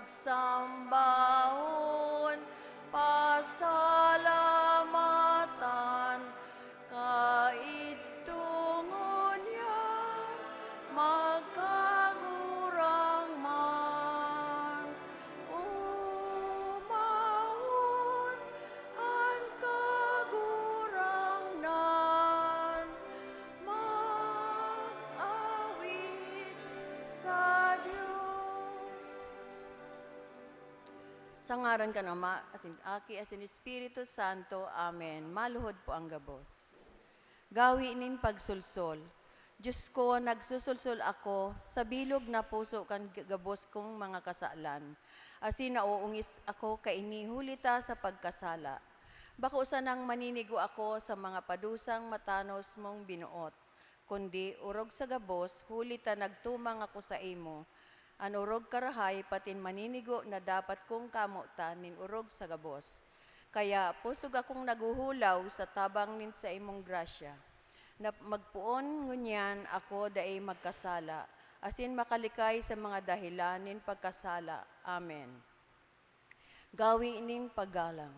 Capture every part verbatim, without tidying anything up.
Sambahon, pasalamatan, kaidto ngunyan magkagurang man. Umawon an Kagurangnan, mag-awit sa Dios. Sa ngaran kan Ama, asin Aki, asin Espiritu Santo. Amen. Maluhod po ang gabos. Gawi nin pagsolsol. Dios ko, nagsosolsol ako sa bilog na puso kan g-, gabos kong mga kasalan, asin naoongis ako kaini huli ta sa pagkasala. Bako sanang maninigo ako sa mga padusang matanos mong binoot, kundi orog sa gabos, huli ta nagtumang ako saimo. An orog karahay patin maninigo na dapat kong kamotan nin orog sa gabos. Kaya pusog akong naghuhulaw sa tabang nin saimong grasya, na magpoon ngunyan ako dai magkasala, asin makalikay sa mga dahelan nin pagkasala. Amen. Gawi nin paggalang.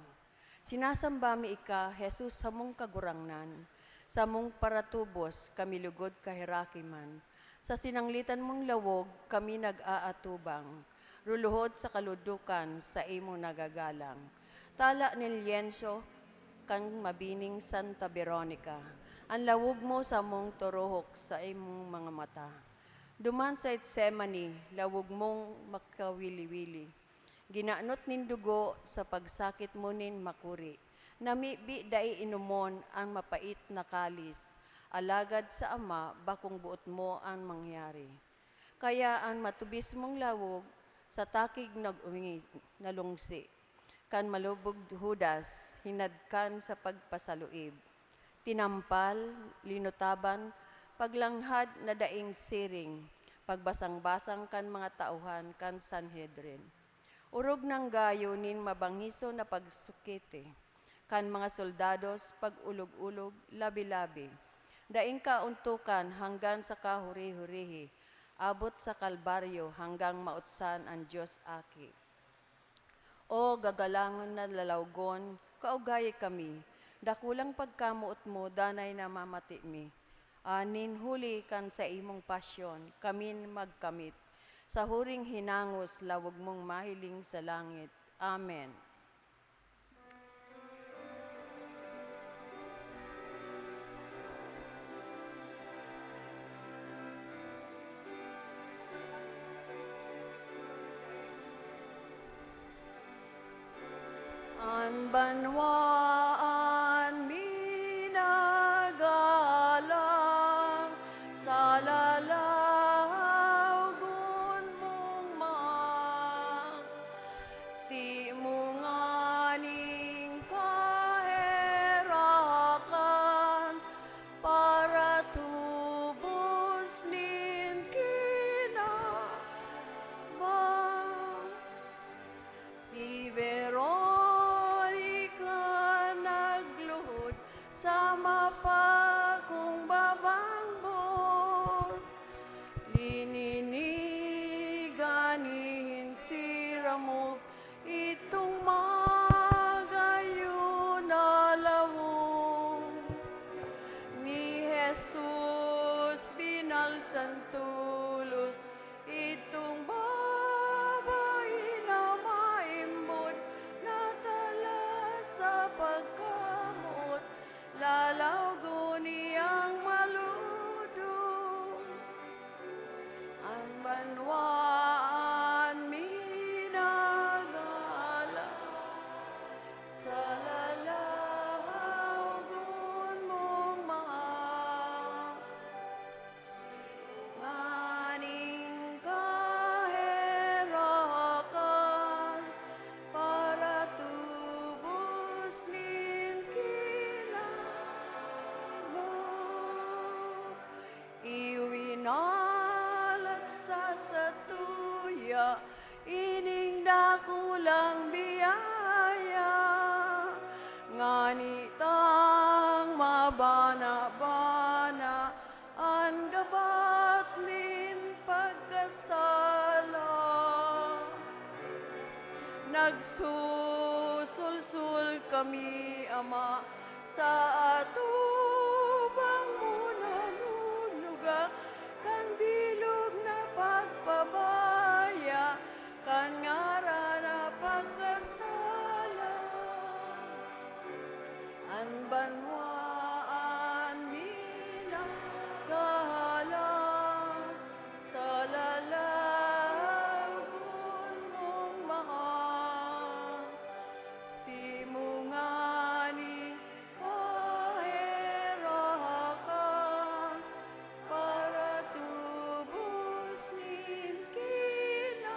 Sinasamba mi ika, Jesus, samong Kagurangnan, samong paratubos, kami lugod kaheraki man. Sa sinanglitan mong lawog kami nag-aatubang, luluhod sa kaludukan saimo nagagalang. Tala nin lyenso kan mabining Santa Veronica, an lawog mo samong turuhok sa imong mga mata. Duman sa Getsemani, lawog mong makawili-wili. Ginanot nin dugo sa pagsakit mo nin makuri. Namibi dai inomon an mapait na kalis, alagad sa Ama, bakong boot mo an mangyari. Kaya an matubis mong lawog sa takig nag-ungi, nalungsi. Kan malubog Judas, hinadkan sa pagpasaluib. Tinampal, linutaban, paglanghad na daing siring, pagbasang-basang kan mga tauhan kan Sanhedrin. Orog nang gayo nin mabangison na pagsukiti kan mga soldados, pag-olog-olog, labi-labi. Daing kaontokan hanggan sa kahuri-hurihi, abot sa Kalbaryo hanggang mautsan an Dios Aki. O gagalangon na lalawgon, kaugayi kami, dakulang pagkamoot mo danay namamati mi. Anin huli kan saimong pasyon, kamin magkamit. Sa huring hinangos, lawog mong mahiling sa langit. Amen. An banwaan minagalang sa lalawgon mong mag-, si mo nganing kaherakan para tubos nin kinabang. Si Veronica nagluhod sa mapakong babangbot. Lininigan nin siramog itong magayon na lawog. Ni Jesus binalsan tolos itong babayi na maimbod na tala sa pagkamoot, lalawgon niyang maludong. An banwaan minagala sa lalawgon mong mahal. Nganing kaherakan para tubos nin kinabang. Iwinalat sa satuya ining dakulang biyaya, ngani tang mabana-bana an gabat nin pagkasala. Susulsul kami, Ama, sa atubang mo nanunuga, kan bilog na pagpabaya, kan ngaran na pagkasala. An banwaan minagalang sa lalagon mong mahal. Simo nganing kaherakan, paratubos nin kinaban.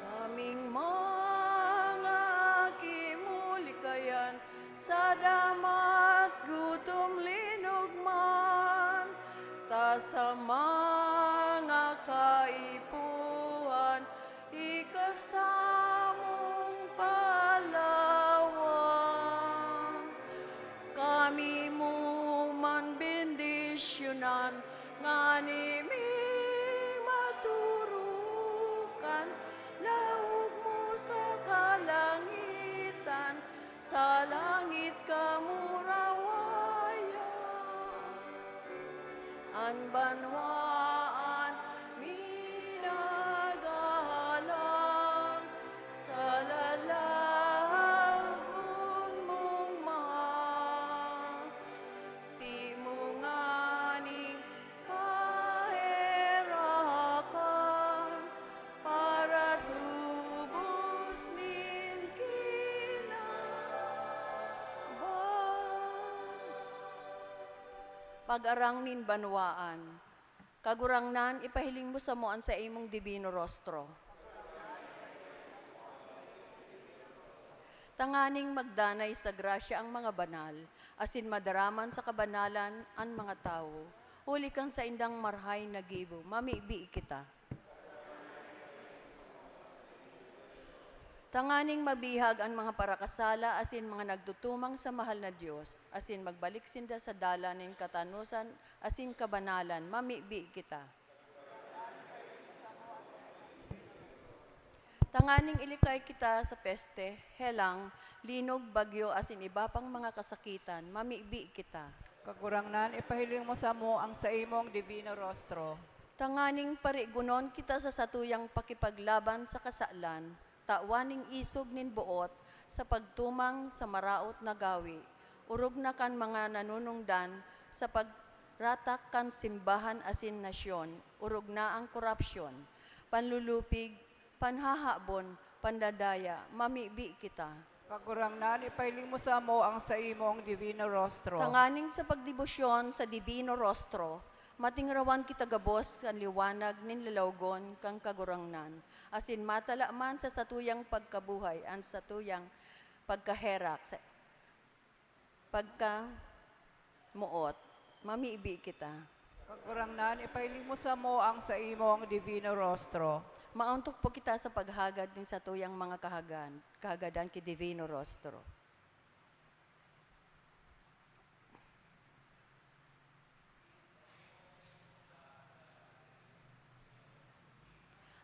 Kaming mga kimulikayan, sa damat gutom linogman, ta sa mga kaipuhan ika samong palawan. Kami mo man bendisyonan, ngani mi maturukan, laog mo sa kalangitan, sa langit ka murawayan. An banwaan minagalang sa lalagon mong mahal. Simo nganing kaherakan, paratubos nin kinaban. Pag-arang nin banwaan. Kagurangnan, ipahiling mo samo an saimong dibino rostro. Tanganing magdanay sa grasya ang mga banal, asin madaraman sa kabanalan an mga tawo, huli kan saindang marahay na gibo, mamibi kita. Tanganing mabihag an mga parakasala asin mga nagtutumang sa mahal na Dios, asin magbalik sinda sa dalan nin katanosan asin kabanalan, mamibi kita. Tanganing ilikay kita sa peste, helang, linog, bagyo, asin iba pang mga kasakitan, mamibi kita. Kagurangnan, ipahiling mo samo ang saimong dibino rostro. Tanganing parigonon kita sa satuyang pakipaglaban sa kasalan, tawan ning isog nin boot sa pagtumang sa maraot na gawi, orog na kan mga nanunungdan sa pagratak kan simbahan asin nasyon, orog na ang korapsyon, panlulupig, panhahabon, pandadaya, mamibi kita. Kagurangnan, ipahiling mo samo ang saimong dibino rostro. Tanganing sa pagdebosyon sa dibino rostro, matingrawan kita gabos kan liwanag nin lalawogon kan Kagurangnan, asin matala man sa satuyang pagkabuhay an satuyang pagkaherak sa pagkamoot, mamibi kita. Kagurangnan, ipahiling mo samo ang saimong dibino rostro. Maontok po kita sa paghagad nin satuyang mga kahagan, kahagadan ki dibino rostro.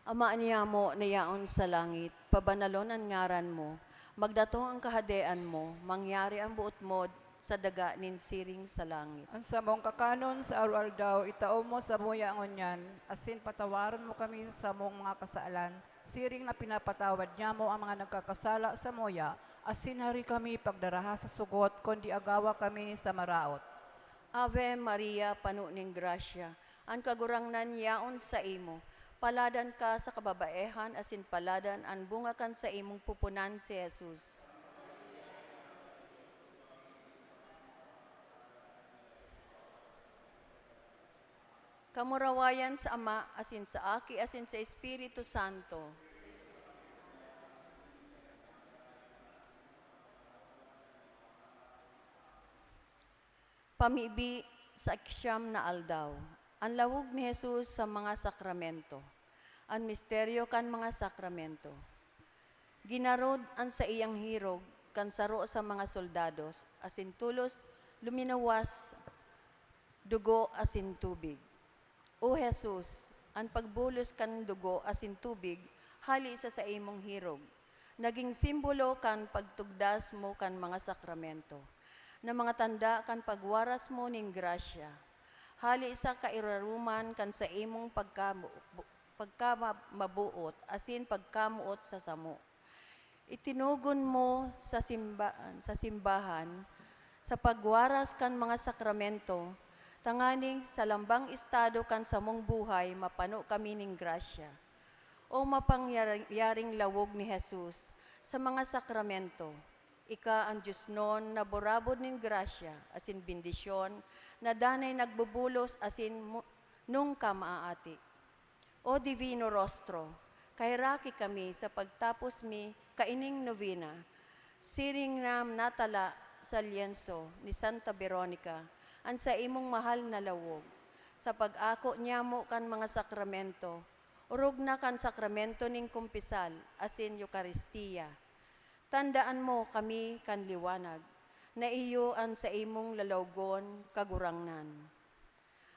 Ama niyamo na yaon sa langit, pabanalon an ngaran mo. Magdatong an kahadean mo, mangyari an boot mo sa daga nin siring sa langit. An samong kakanon sa aroaldaw, itao mo samuya ngunyan, asin patawaron mo kami sa samong mga kasalan, siring na pinapatawad nyamo ang mga nagkakasala samuya, asin hari kami pagdaraha sa sugot, kundi agawa kami sa maraot. Ave Maria, pano nin grasya, an Kagurangnan yaon saimo. Paladan ka sa kababaehan, asin paladan an bunga kan saimong pupunan, si Jesus. Kamurawayan sa Ama, asin sa Aki, asin sa Espiritu Santo. Pamibi sa siyam na aldaw. An lawog ni Jesus sa mga sakramento. An misteryo kan mga sakramento. Ginarod an saiyang hirog kan saro sa mga soldados, asin tolos luminuwas dugo asin tubig. O Jesus, An pagbulos kan dugo asin tubig hale sa saimong hirog nagin simbolo kan pagtugdas mo kan mga sakramento, na mga tanda kan pagwaras mo nin grasya, hale sa kairaroman kan saimong pagkamu-, pagkamabuot asin pagkamoot sa samo. Itinugon mo sa simba-, sa simbahan, sa pagwaras kan mga sakramento, tanganing sa lambang estado kan samong buhay mapano kami nin grasya. O mapangyaring lawog ni Jesus sa mga sakramento, ika an diosnon na burabod nin grasya asin bendisyon na danay nagbubulos asin mu-, nungka maaati. O Divino Rostro, kaheraki kami sa pagtapos mi kaining novena, siring na natala sa lyenso ni Santa Veronica an saimong mahal na lawog. Sa pag-ako niyamo kan mga sakramento, orog na kan sakramento nin kumpisal asin Eukaristia, tandaan mo kami kan liwanag na iyo an saimong lalawgon, Kagurangnan.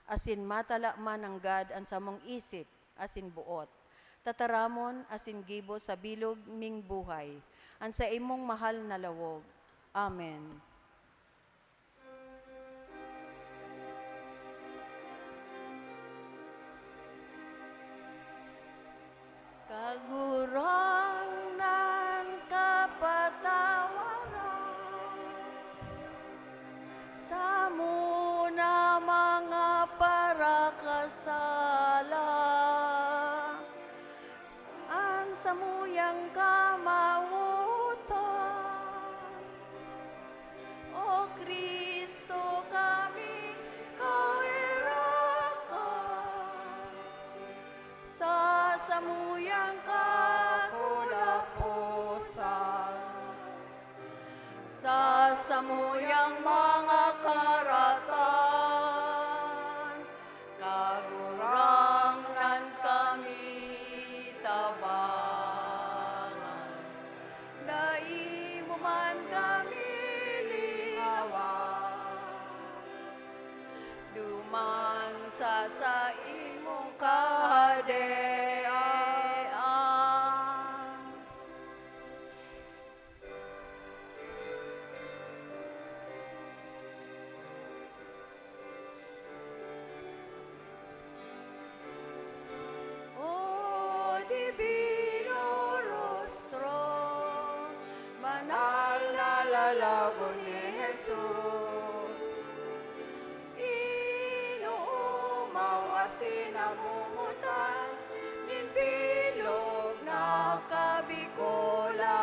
Asin matala man nanggad an samong isip asin boot, tataramon asin gibo sa bilog ming buhay, an saimong mahal na lawog. Amen. Kagurangnan, kapatawaran samo na mga parakasala, an samuyang kamawotan. O Cristo, kami kaherakan sa samuyang kakulaposan, sa samuyang mga karatan, Kagurangnan, kami tabangan, dai mo man kami lingawan, duman sa saimong kahadean. O Divino Rostro, banal na lalago ni Jesus, inoomaw asin namomotan nin bilog na kabikolan.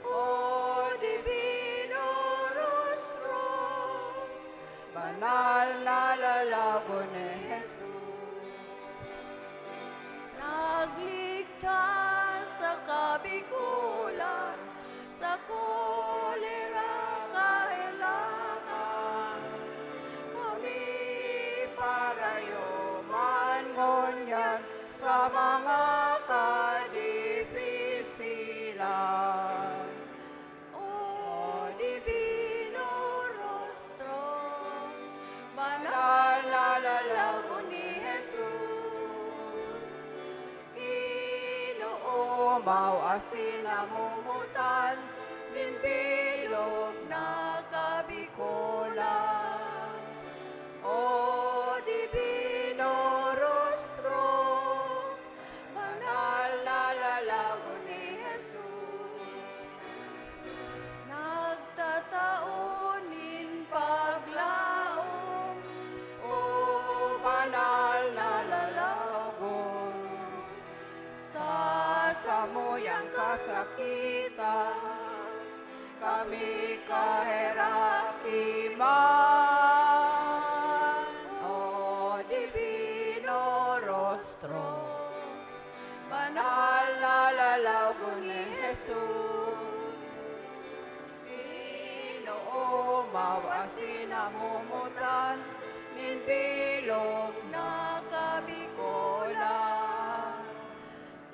O Divino Rostro, banal na lalago ni Jesus, nagligtas sa kabikolan, sa kolera, kahelangan, kami parayo man ngunyan sa mga kadipisilan. O Divino Rostro, banal na lalago ni Jesus, inoomaw asin namomotan nin bilog na kabikolan. O Divino Rostro, banal na lalago ni Jesus, nagtatao nin paglaom, o banal na lalago, sa samuyang kasakitan, kami kaheraki man. O Divino Rostro, banal na lalago ni Jesus, inoomaw asin namomotan nin bilog na kabikolan.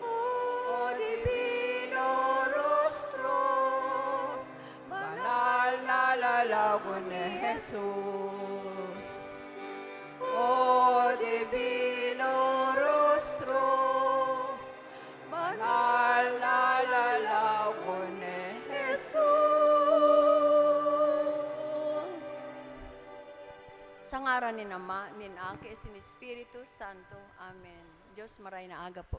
O Divino Rostro, banal na lalago ni Jesus. O Divino Sa ngaran nin Ama, nin Aki, asin Espiritu Santo. Amen. Diyos, maray na aga po.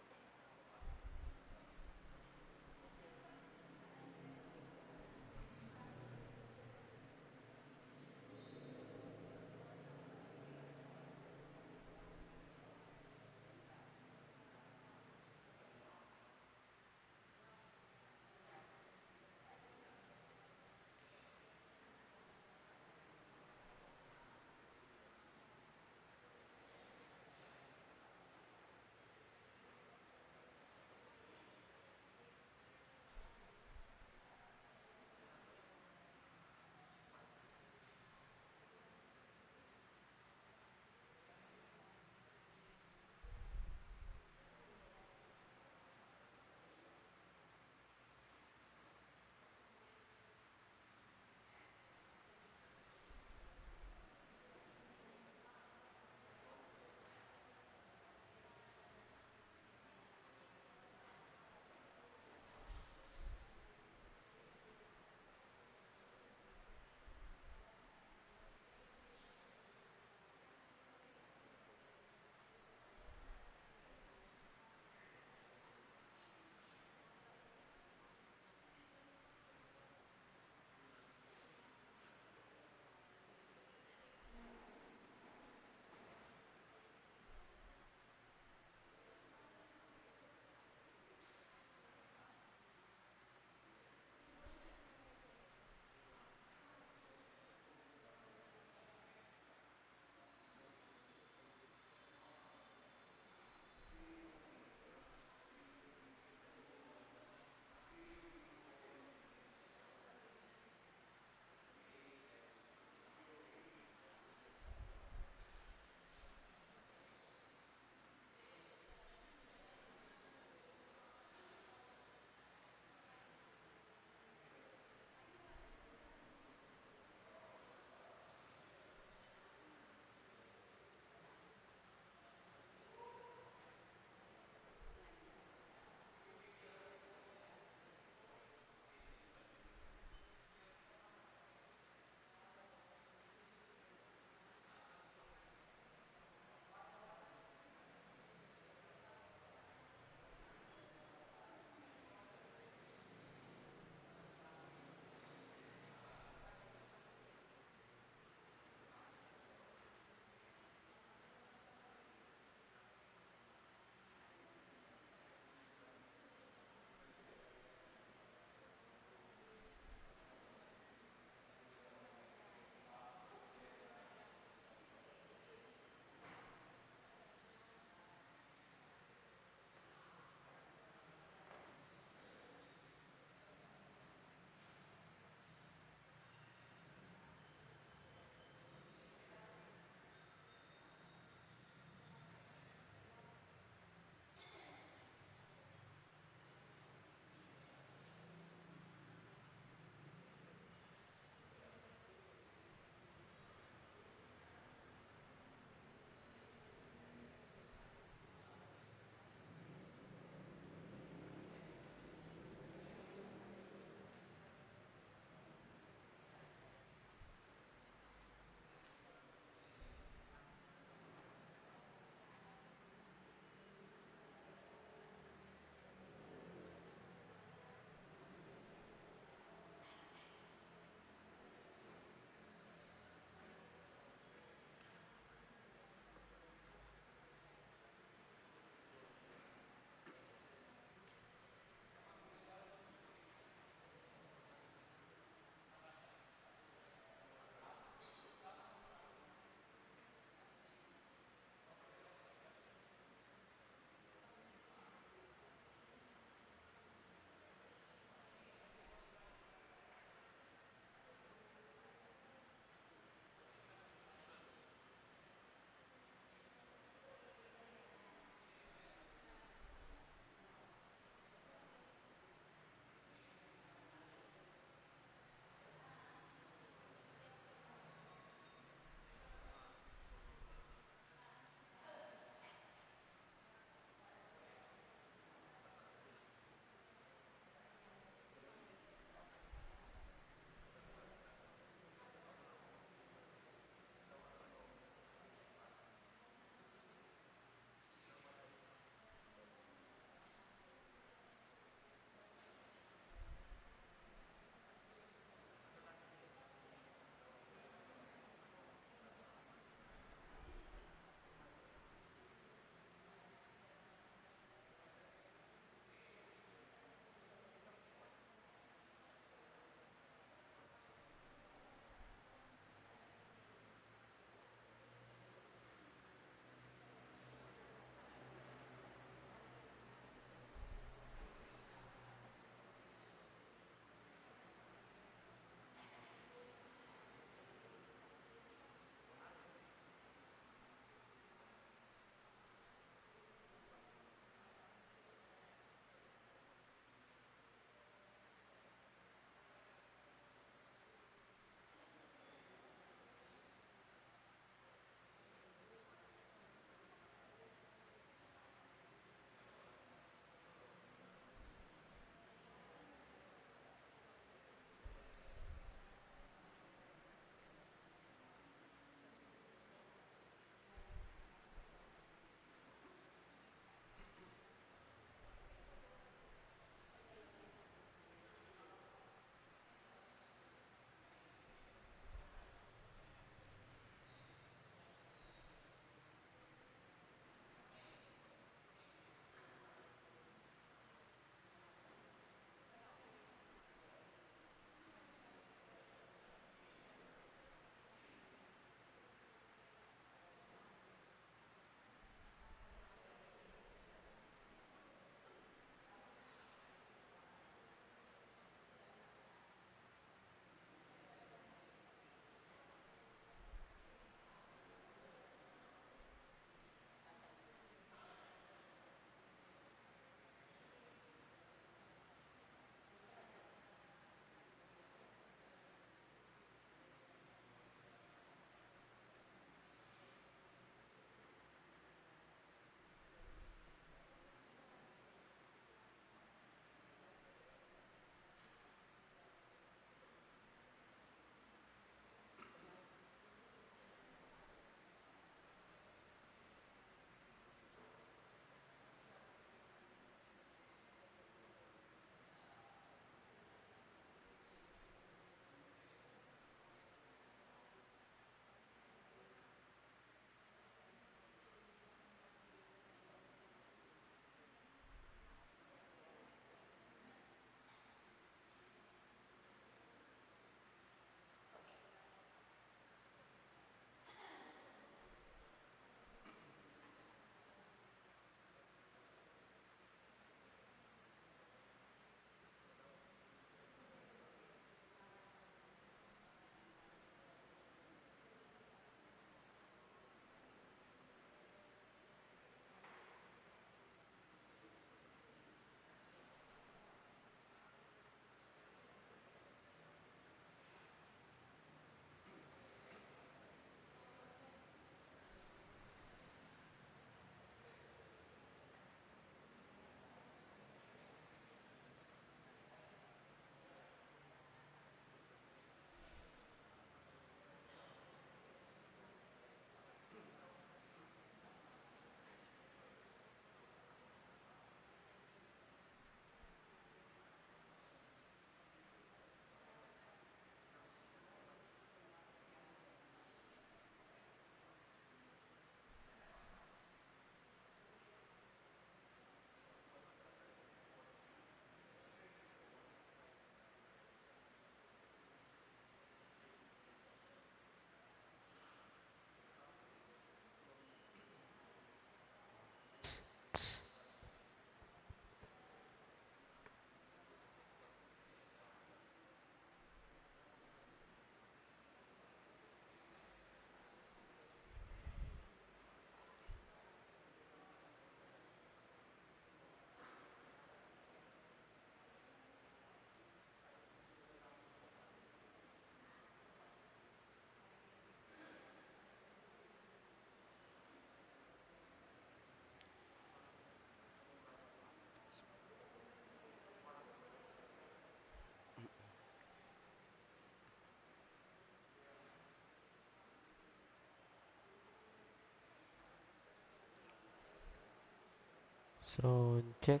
Sound check.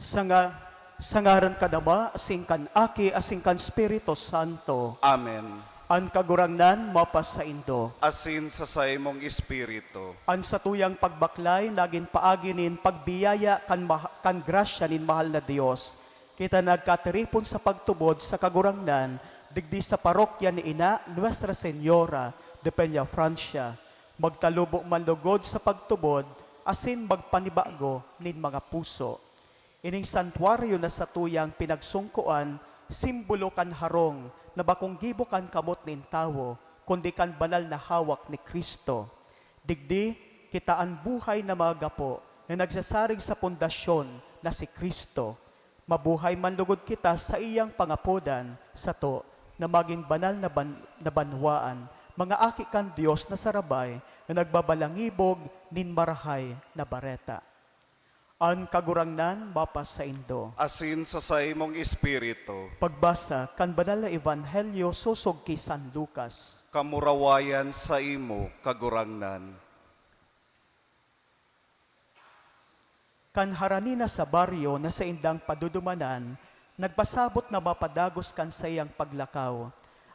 Sa nga-, sa ngaran kan Ama, asin kan Aki, asin kan Espiritu Santo. Amen. An Kagurangnan mapasaindo. Asin sa saimong espiritu. An satuyang pagbaklay nagin paagi nin pagbiyaya kan maha-, kan grasya nin mahal na Dios. Kita nagkatiripon sa pagtubod sa Kagurangnan, digdi sa parokya ni Ina Nuestra Señora de Peñafrancia. Magtalubo man lugod sa pagtubod asin magpanibago nin mga puso. Ining santuaryo na satuyang pinagsungkoan, simbolo kan harong na bakong gibo kan kamot nin tawo, kundi kan banal na hawak ni Cristo. Digdi, kita an buhay na mga gapo na nagsasarig sa pundasyon na si Cristo. Mabuhay man lugod kita sa iyang pangapodan sato na magin banal na ban-, na banwaan, mga aki kan Dios na sarabay na nagbabalangibog nin Marahay na Bareta. An Kagurangnan mapasaindo. Asin sa saimong espiritu. Pagbasa kan Banal na Ebanghelyo sosog ki San Lucas. Kamurawayan saimo, Kagurangnan. Kan harani na sa baryo na saindang padudumanan, nagpasabot na mapadagos kan saiyang paglakaw.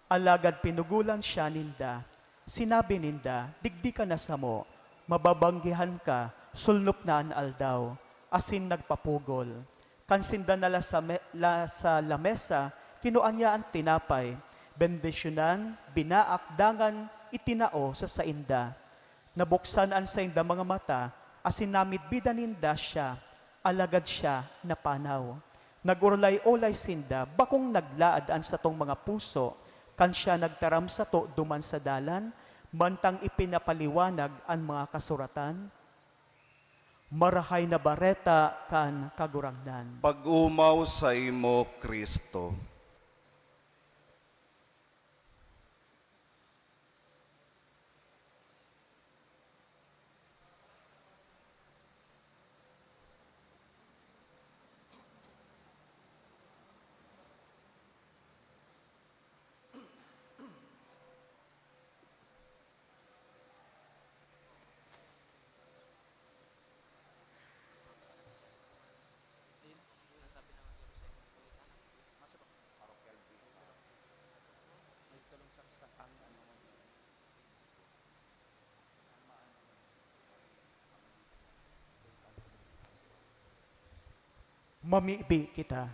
Alagad pinugolan siya ninda. Sinabi ninda, "Digdi ka na samo, mababanggihan ka, sulnop na an aldaw." Asin nagpapugol. Kan sinda nala sa me-, la-, sa lamesa, kinua niya an tinapay, bendisyonan, binaak, dangan itinao sa sainda. Nabuksan an saindang mga mata, asin namidbidan ninda siya, alagad siya napanaw. Nag-orolay-olay sinda, bakong naglaad an satong mga puso, kan siya nagtaram sato duman sa dalan, mantang ipinapaliwanag an mga kasuratan? Marahay na Bareta kan Kagurangnan. Pag-omaw saimo, Cristo. Mamibi kita.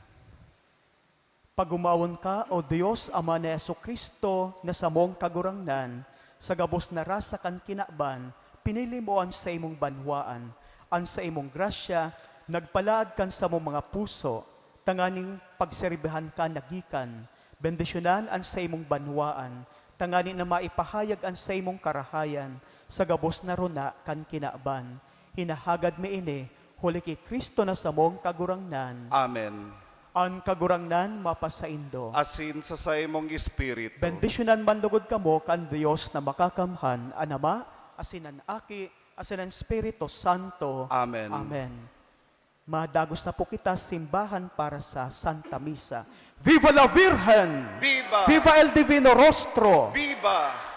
Pag-omawon ka, O Dios, Ama ni Jesu-Cristo, na samong Kagurangnan, sa gabos na rasa kan kinaban, pinili mo an saimong banwaan. An saimong grasya nagpalaad kan samong mga puso, tanganing pagserbihan ka na gikan. Bendisyonan an saimong banwaan, tanganing na maipahayag an saimong karahayan sa gabos na rona kan kinaban. Hinahagad mi ini huli ki Cristo na samong Kagurangnan. Amen. An Kagurangnan mapasaindo. Asin sa saimong espiritu. Bendisyonan man lugod kamo kan Dios na Makakamhan, an Ama, asin an Aki, asin an Espiritu Santo. Amen. Amen. Madagos na po kita simbahan para sa Santa Misa. Viva la Virgen! Viva! Viva el Divino Rostro! Viva!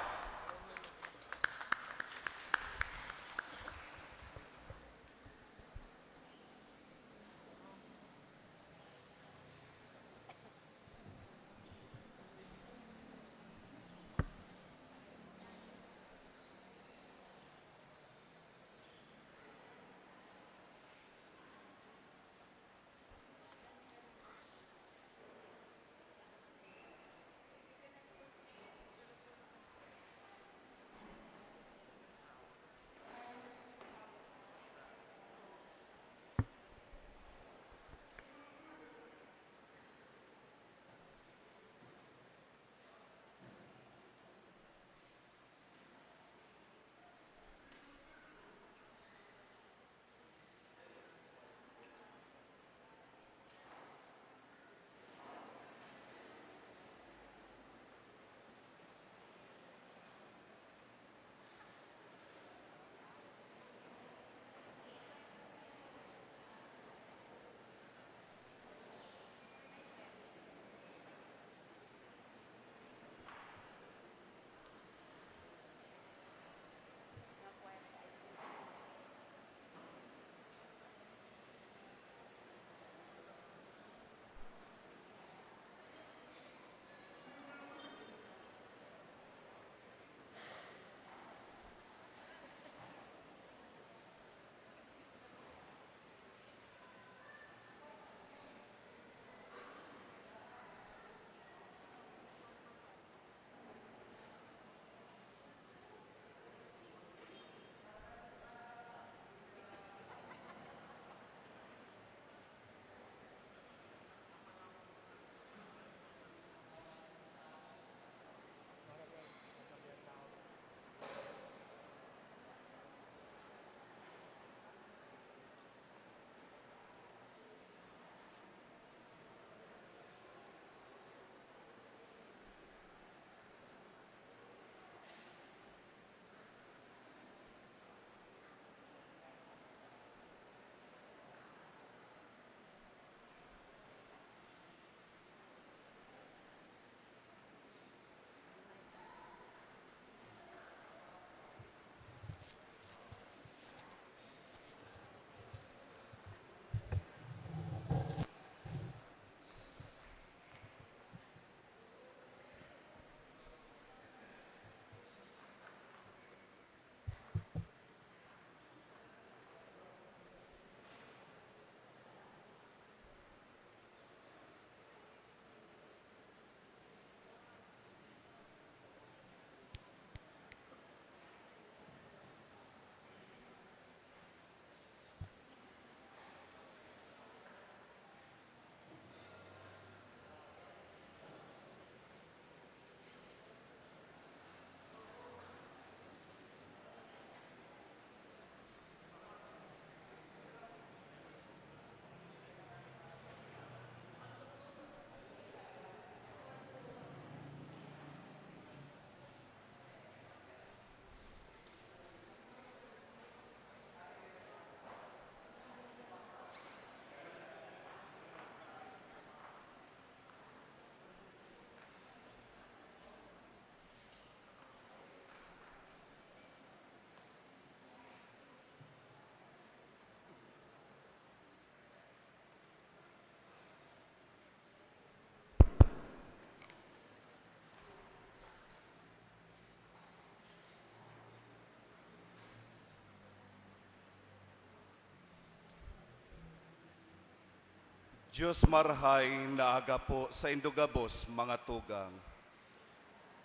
Dios Marahay na aga po saindo gabos, mga tugang.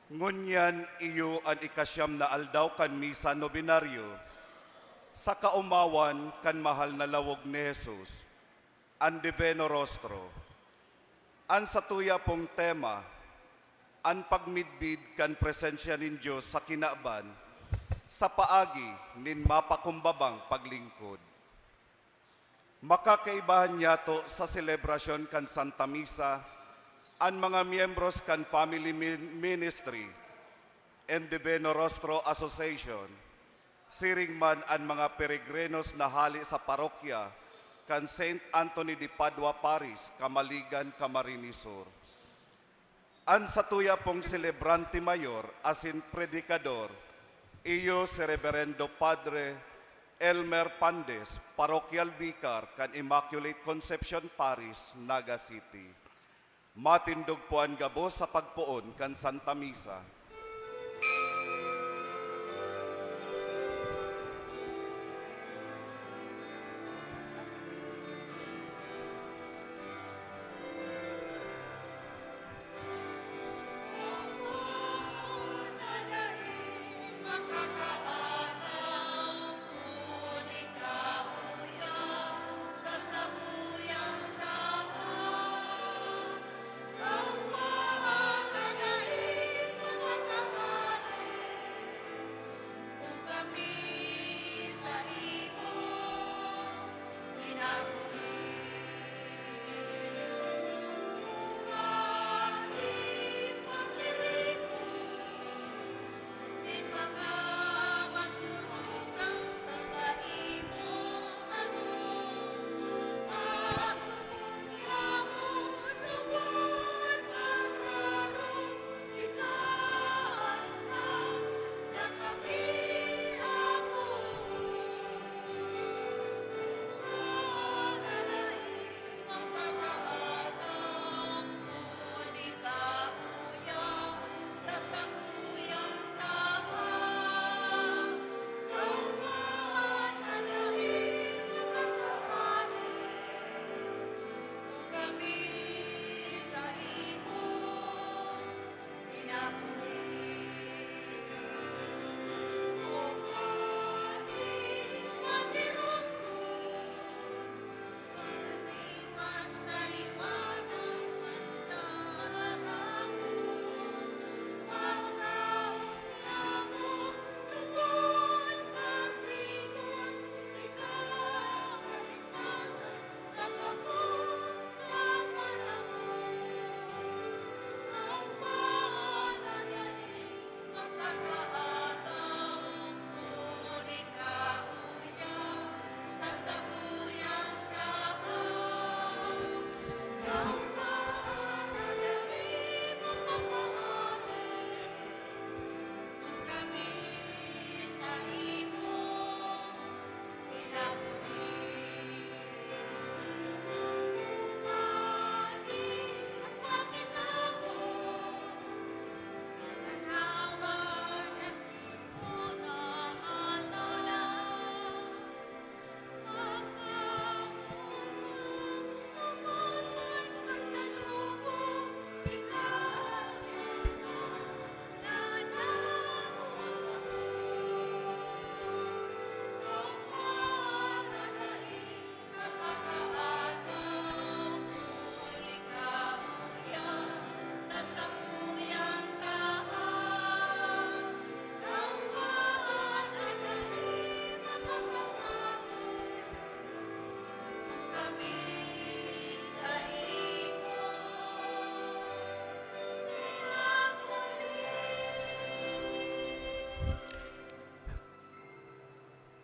Ngunyan iyo an ikasyam na aldaw kan Misa Nobenaryo sa kaomawan kan mahal na lawog ni Jesus, an Divino Rostro. An satuya pong tema, an pagmidbid kan presensya nin Dios sa kinaban sa paagi nin mapakumbabang paglingkod. Makakaibahan niyato sa selebrasyon kan Santa Misa an mga miyembros kan Family Min-, Ministry and Divino Rostro Association, siring man an mga peregrinos na hale sa parokya kan Saint Anthony de Padua Parish, Camaligan, Camarines Sur. An satuya pong selebrante mayor asin predikador, iyo si Reberendo Padre Elmer Pandes, parokyal bikar kan Immaculate Conception Parish, Naga City. Matindog po an gabos sa pagpoon kan Santa Misa.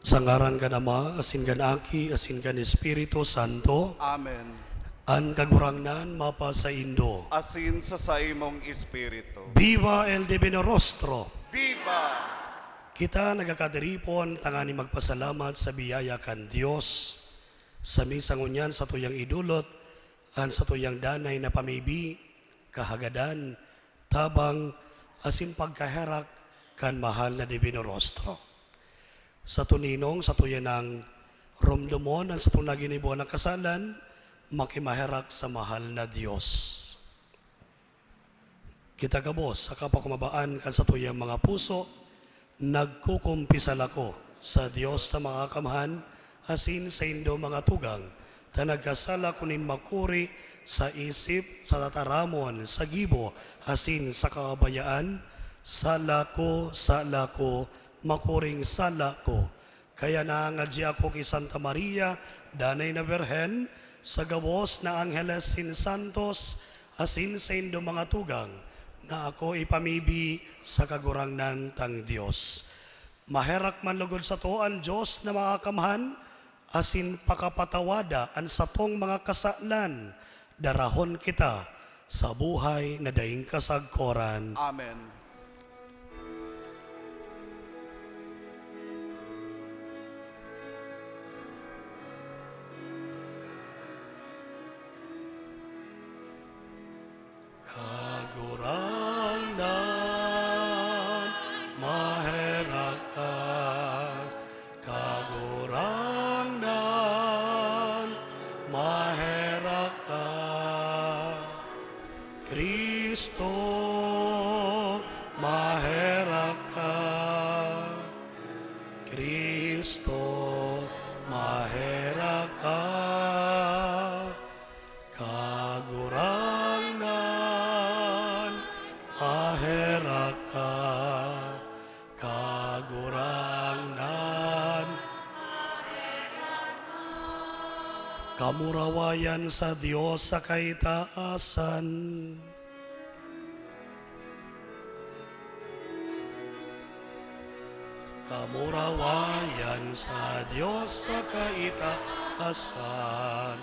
Sa ngaran kan Ama, asin kan Aki, asin kan Espiritu Santo. Amen. An Kagurangnan mapasaindo. Asin sa saimong espiritu. Viva el Divino Rostro! Viva! Kita nagkakatiripon tanganing magpasalamat sa biyaya kan Dios. Sa misa ngunyan, satuyang idolot an satuyang danay na pamibi, kahagadan, tabang, asin pagkaherak kan mahal na Divino Rostro. Sa tuninong, satuya nang romdomon an satong naginiboan na kasalan, Makimaherak sa mahal na Dios. Kita gabos sa kapakumabaan kan satuyang mga puso, nagkukumpisal ako sa Dios na Makakamhan asin saindo mga tugang, ta nagkasala ko nin makuri sa isip, sa tataramon, sa gibo, asin sa kabayaan. Sala ko, sala ko, makuring sala ko. Kaya nangadji ako ki Santa Maria, danay na Birhen, sa gabos na angheles sin santos, asin saindo mga tugang, na ako ipamibi sa Kagurangnan tang Dios. Maherak man lugod sato an Dios na Makakamhan, asin pakapatawada an satong mga kasalan, darahon kita sa buhay na daing kasagkoran. Amen. Kagurangnan, maherak ka. Kagurangnan, maherak ka. Cristo, maherak ka. Cristo, maherak ka. Kagurangnan, maherak ka. Kagurangnan, kamurawayan sa Dios sa kaitaasan. Kamurawayan sa Dios sa kaitaasan.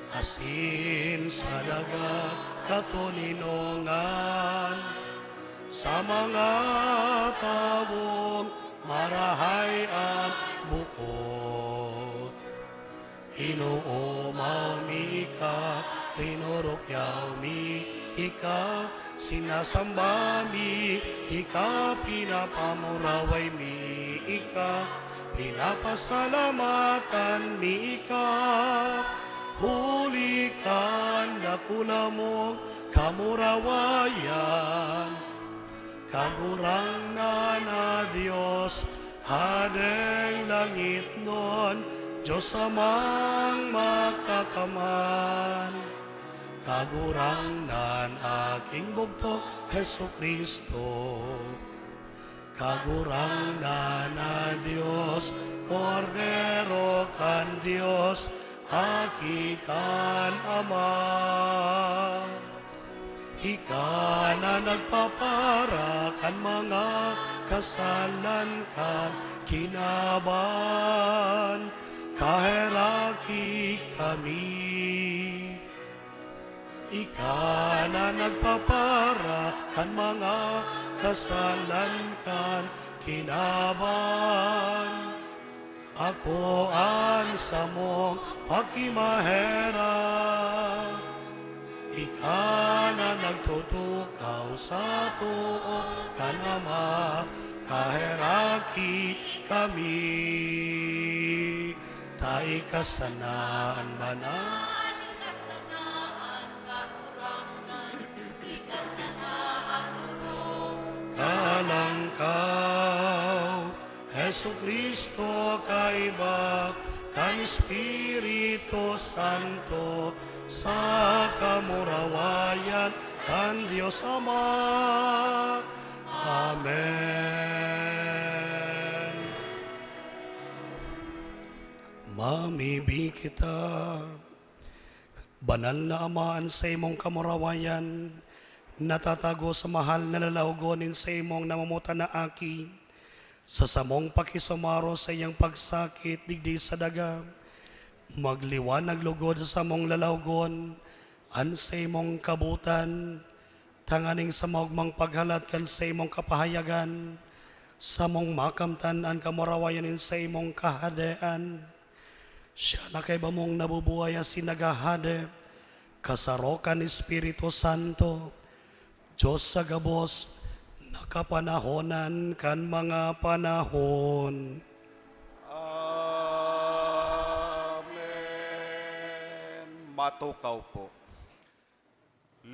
Asin sa daga katoninongan, sa mga tawong marahay an boot. Inoomaw mi ika, rinurukyaw mi ika, sinasamba mi ika, pinapamuraway mi ika, pinapasalamatan mi ika, huli kan dakula mong kamurawayan. Kagurangnan na Dios, Hadeng langitnon, Dios Amang Makakamhan. Kagurangnan, aking bugtong Jesu-Cristo. Kagurangnan na Dios, Kordero kan Dios, Aki kan Ama. Ika na nagpapara kan mga kasalan kan kinaban, kaheraki kami. Ika na nagpapara kan mga kasalan kan kinaban. Ako an samong pakimaherak. Ika na nagtutukaw sa too kan Ama, kaheraki kami. Ta ika sana an banal. Kalangkaw, Jesu-Cristo, kaiba kan Espiritu Santo, sa kamurawayan kan Dios Ama. Amen. Mamibi kita. Banal na Ama, an saimong kamurawayan natatago sa mahal na lalawogon nin saimong namomotan na Aki. Sa samong pakisumaro saiyang pagsakit digdi sa daga, magliwanag lugod sa samong lalawogon an saimong kabotan, tanganing sa maogmang paghalat kan saimong kapahayagan, samong makamtan an kamurawayan nin saimong Kahadean. Siya na kaiba mong nabubuhay asin naghahade, kasaro kan Espiritu Santo, Dios sa gabos na kapanahonan kan mga panahon. Amen. Matukaw po.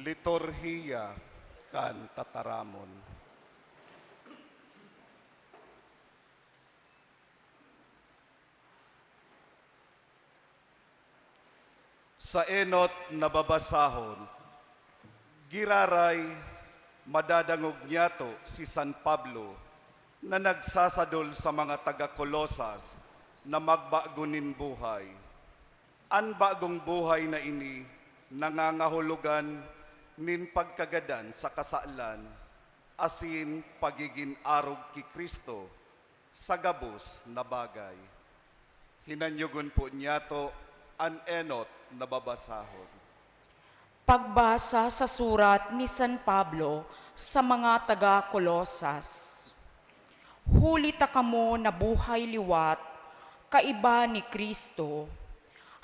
Liturhiya kan Tataramon. Sa enot na babasahon, giraray madadangog niyato si San Pablo na nagsasadol sa mga taga Colosas na magbago nin buhay. An bagong buhay na ini nangangahulugan nin pagkagadan sa kasalan asin pagigin arog ki Cristo sa gabos na bagay. Hinanyogon po niyato an enot na babasahon. Pagbasa sa surat ni San Pablo sa mga taga Colosas. Huli ta kamo nabuhay liwat kaiba ni Cristo.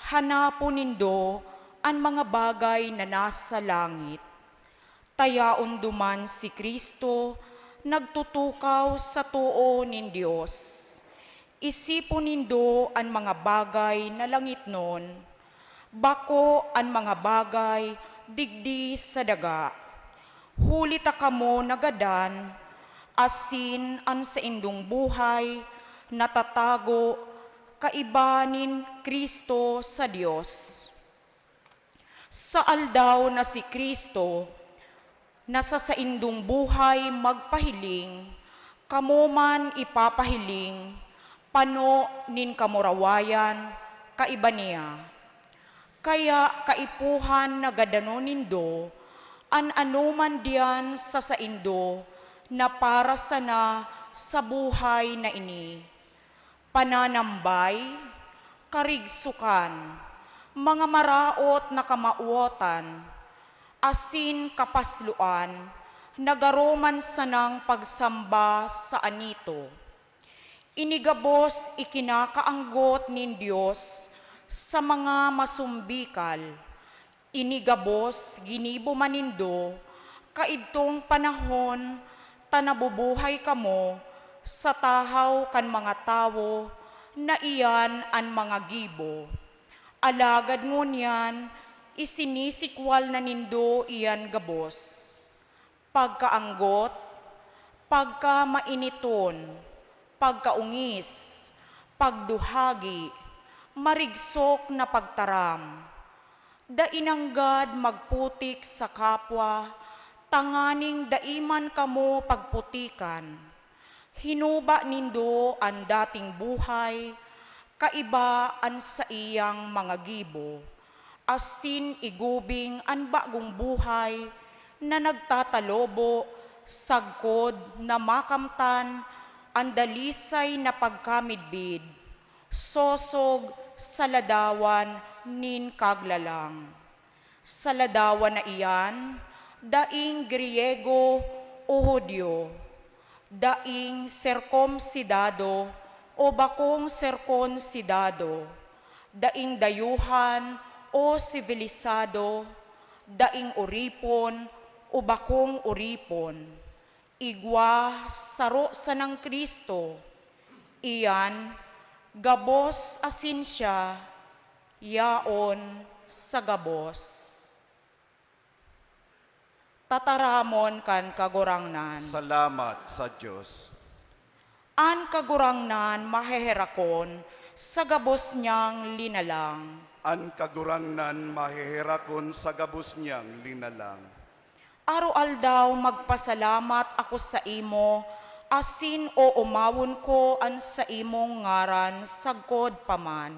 Hanapon nindo an mga bagay na nasa langit, ta yaon duman si Cristo nagtutukaw sa too nin Dios. Isipon nindo an mga bagay na langitnon, bako an mga bagay digdi sa daga. Huli ta kamo nagadan, asin an saindong buhay natatago kaiba nin Cristo sa Dios. Sa aldaw na si Cristo na sa saindong buhay magpahiling, kamo man ipapahiling, pano nin kamurawayan kaiba niya. Kaya kaipuhan na gadanon nindo an anoman diyan sa saindo na para sana sa buhay na ini. Pananambay, karigsokan, mga maraot na kamawotan, asin kapasloan na garo man sanang pagsamba sa anito. Ini gabos ikinakaanggot nin Dios sa mga masumbikal. Ini gabos ginibo man nindo kaidtong panahon ta nabubuhay kamo sa tahaw kan mga tawo na iyan an mga gibo. Alagad ngunyan, isinisikwal na nindo iyan gabos. Pagkaanggot, pagkamainiton, pagkaungis, pagduhagi, marigsok na pagtaram. Dai nanggad magputik sa kapwa, tanganing dai man kamo pagputikan. Hinuba nindo an dating buhay, kaiba an saiyang mga gibo, asin igubing an bagong buhay na nagtatalobo sagkod na makamtan an dalisay na pagkamidbid, sosog sa ladawan nin kaglalang. Sa ladawan na iyan, daing Griyego o Judio, daing serkomsidado o bakong serkonsidado, daing dayuhan o sibilisado, daing oripon o bakong oripon. Igwa saro sanang Cristo, iyan gabos asin siya yaon sa gabos. Tataramon kan Kagurangnan. Salamat sa Dios. An Kagurangnan maheherakon sa gabos niyang linalang. An Kagurangnan maheherakon sa gabos niyang linalang. Aroaldaw magpasalamat ako saimo, asin oomawon ko an saimong ngaran sagkod pa man.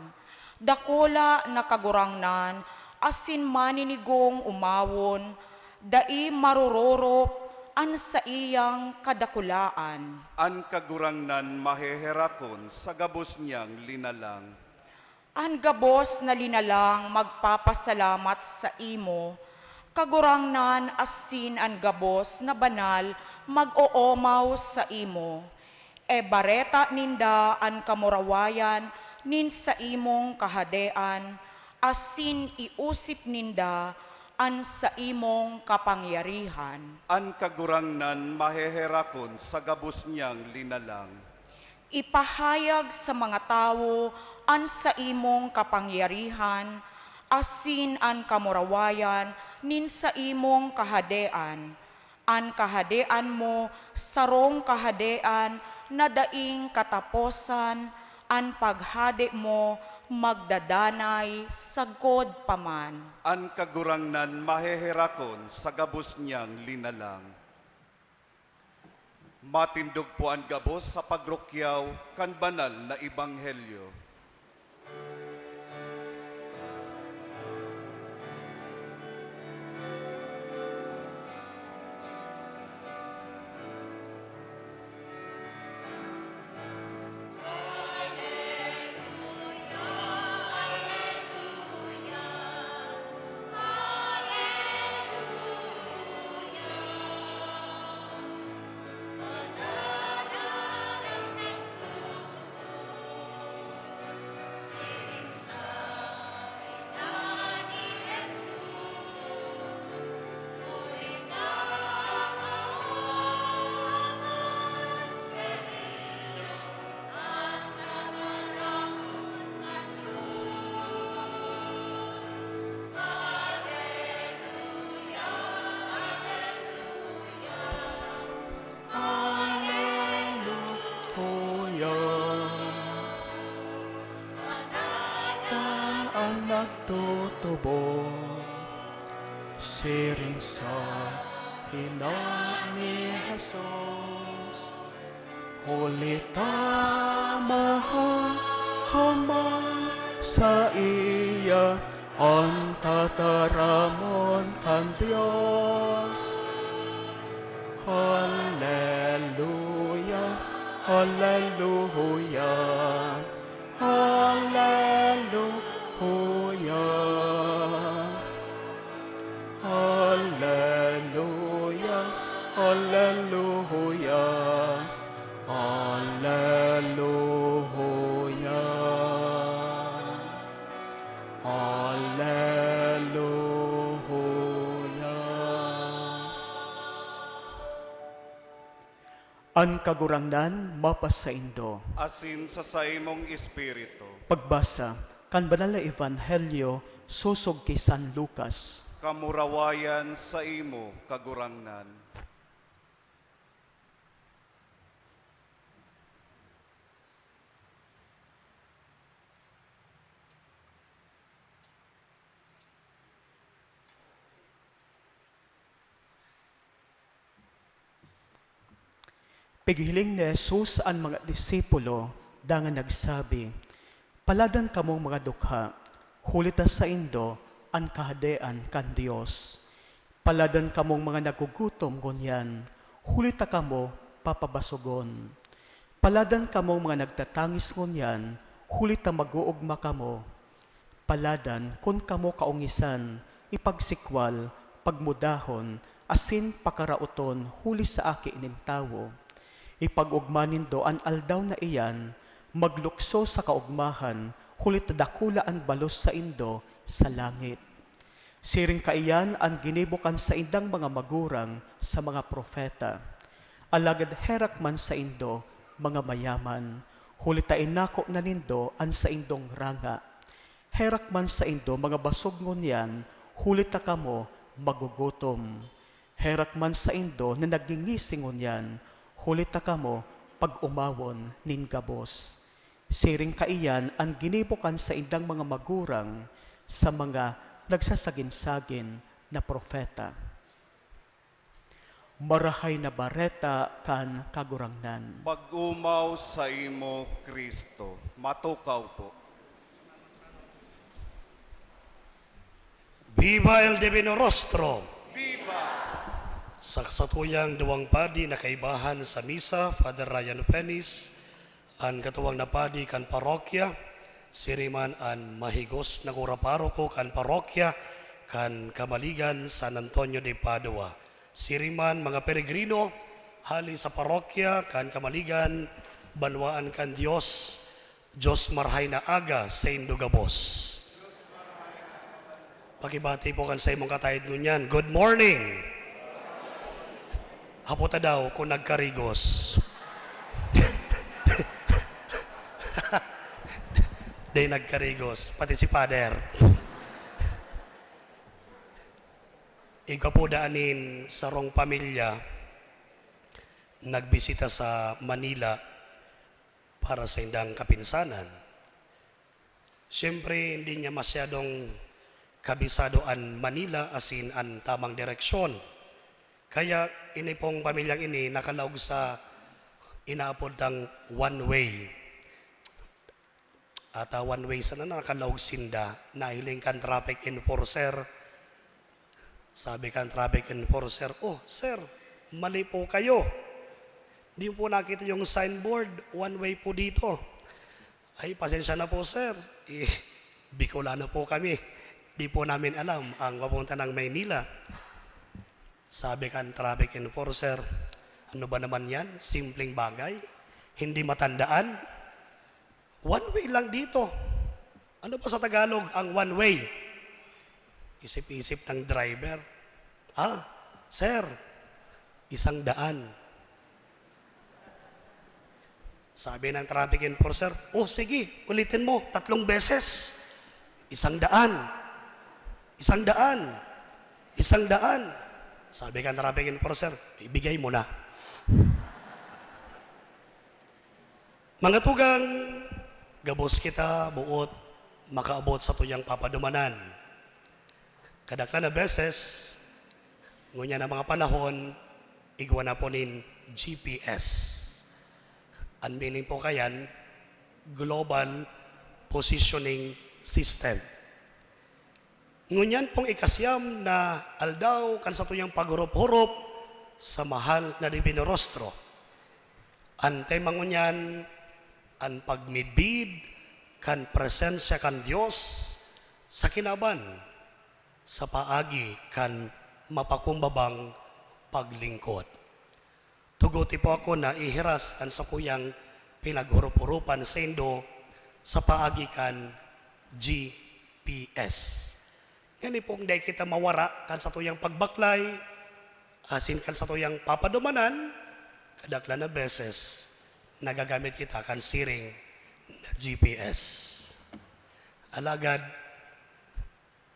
Dakula na Kagurangnan asin maninigong omawon, dai marororop an saiyang kadakulaan. An Kagurangnan maheherakon sa gabos niyang linalang. An gabos na linalang magpapasalamat saimo, Kagurangnan, asin an gabos na banal mag-oomaw saimo. Ibareta ninda an kamurawayan nin saimong kahadean, asin iosip ninda an saimong kapangyarihan. An Kagurangnan maheherakon sa gabos niyang linalang. Ipahayag sa mga tawo an saimong kapangyarihan, asin an kamurawayan nin saimong kahadean. An kahadean mo sarong kahadean na daing kataposan, an paghade mo magdadanay sagkod pa man. An Kagurangnan maheherakon sa gabos niyang linalang. Matindog po an gabos sa pagrukyaw kan banal na ebanghelyo. Aleluya. An nagtutubod siring sa hinaot ni Jesus, huli ta mahahaman saiya an tataramon kan Dios. Haleluya, haleluya, haleluya. Haleluya, haleluya, haleluya. Haleluya. An Kagurangnan mapasaindo. Asin sa saimong espiritu. Pagbasa kan Banal na Ebanghelyo sosog ki San Lucas. Kamurawayan saimo, Kagurangnan. Pighiling ni Jesus an mga disipulo dangan nagsabi, "Paladan kamong mga dukha, huli ta saindo an Kahadean kan Dios. Paladan kamong mga nagugutom ngunyan, huli ta kamo papabasogon. Paladan kamong mga nagtatangis ngunyan, huli ta mag-oogma kamo. Paladan kun kamo kaongisan, ipagsikwal, pagmudahon, asin pakaraoton huli sa Aki nin Tawo. Ipag-ogma nindo an aldaw na iyan, maglukso sa kaogmahan, huli ta dakula an balos saindo sa langit. Siring kaiyan an ginibo kan saindang mga magurang sa mga propeta. Alagad herak man saindo, mga mayaman, huli ta inako na nindo an saindong ranga. Herak man saindo, mga basog ngunyan, huli ta kamo magugutom. Herak man saindo na nagngingisi ngunyan, huli ta kamo pag-omawon nin gabos. Siring kaiyan an ginibo kan saindang mga magurang sa mga nagsasagin-sagin na propeta." Marahay na Bareta kan Kagurangnan. Pag-omaw saimo, Cristo. Matukaw po. Viva el Divino Rostro! Viva! Sa satuyang duwang padi na kaibahan sa misa, Father Ryan Penis, an katuwang na padi kan parokya, siring man an mahigos na kura paroko kan parokya kan Kamaligan San Antonio de Padua. Siring man, mga peregrino, hali sa parokya kan Kamaligan, banwaan kan Dios, Dios marahay na aga saindo gabos. Pakibati po kan saimong kataed ngunyan, "Good morning!" Hapota daw kung nagkarigos. Di nagkarigos, pati si Father. Igwa po daan nin sarong pamilya nagbisita sa Manila para sa indang kapinsanan. Siyempre, hindi niya masyadong kabisado an Manila, asin an tamang direksyon. Kaya ini pong pamilyang ini nakalaog sa inaapod tang one way. Ata one way sana nakalaog sinda, nahiling kan traffic enforcer. Sabi kan traffic enforcer, "Oh, sir, mali po kayo. Di po nakita yung signboard, one way po dito." "Ay, pasensya na po, sir. Eh, Bicolano po kami. Di po namin alam ang papunta ng Maynila." Sabi kan traffic enforcer, "Ano ba naman yan? Simpleng bagay. Hindi matandaan. One way lang dito. Ano ba sa Tagalog ang one way?" Isip-isip ng driver, "Ah, sir, isang daan." Sabi ng traffic enforcer, "Oh, sige, ulitin mo, tatlong beses. Isang daan. Isang daan. Isang daan." Sabi kan traffic enforcer, "Ibigay mo na." Mga tugang, gabos kita boot makaabot sa tuyang papadumanan. Kadaklan na beses, ngunyan na mga panahon, igwa na po nin G P S. An meaning po kayan, Global Positioning System. Ngunyan pong ikasiyam na aldaw kan satuyang paghurup-hurup sa mahal na Divino Rostro. An tema ngunyan, an pagmidbid kan presensya kan Dios sa kinaban sa paagi kan mapakumbabang paglingkod. Tuguti po ako na ihiras an sakuyang pinaghurup-hurupan saindo sa paagi kan G P S. Ngani pong dai kita mawara kan satuyang pagbaklay, asin kan satuyang papadumanan, kadaklan na beses nagagamit kita kan siring na G P S. Alagad,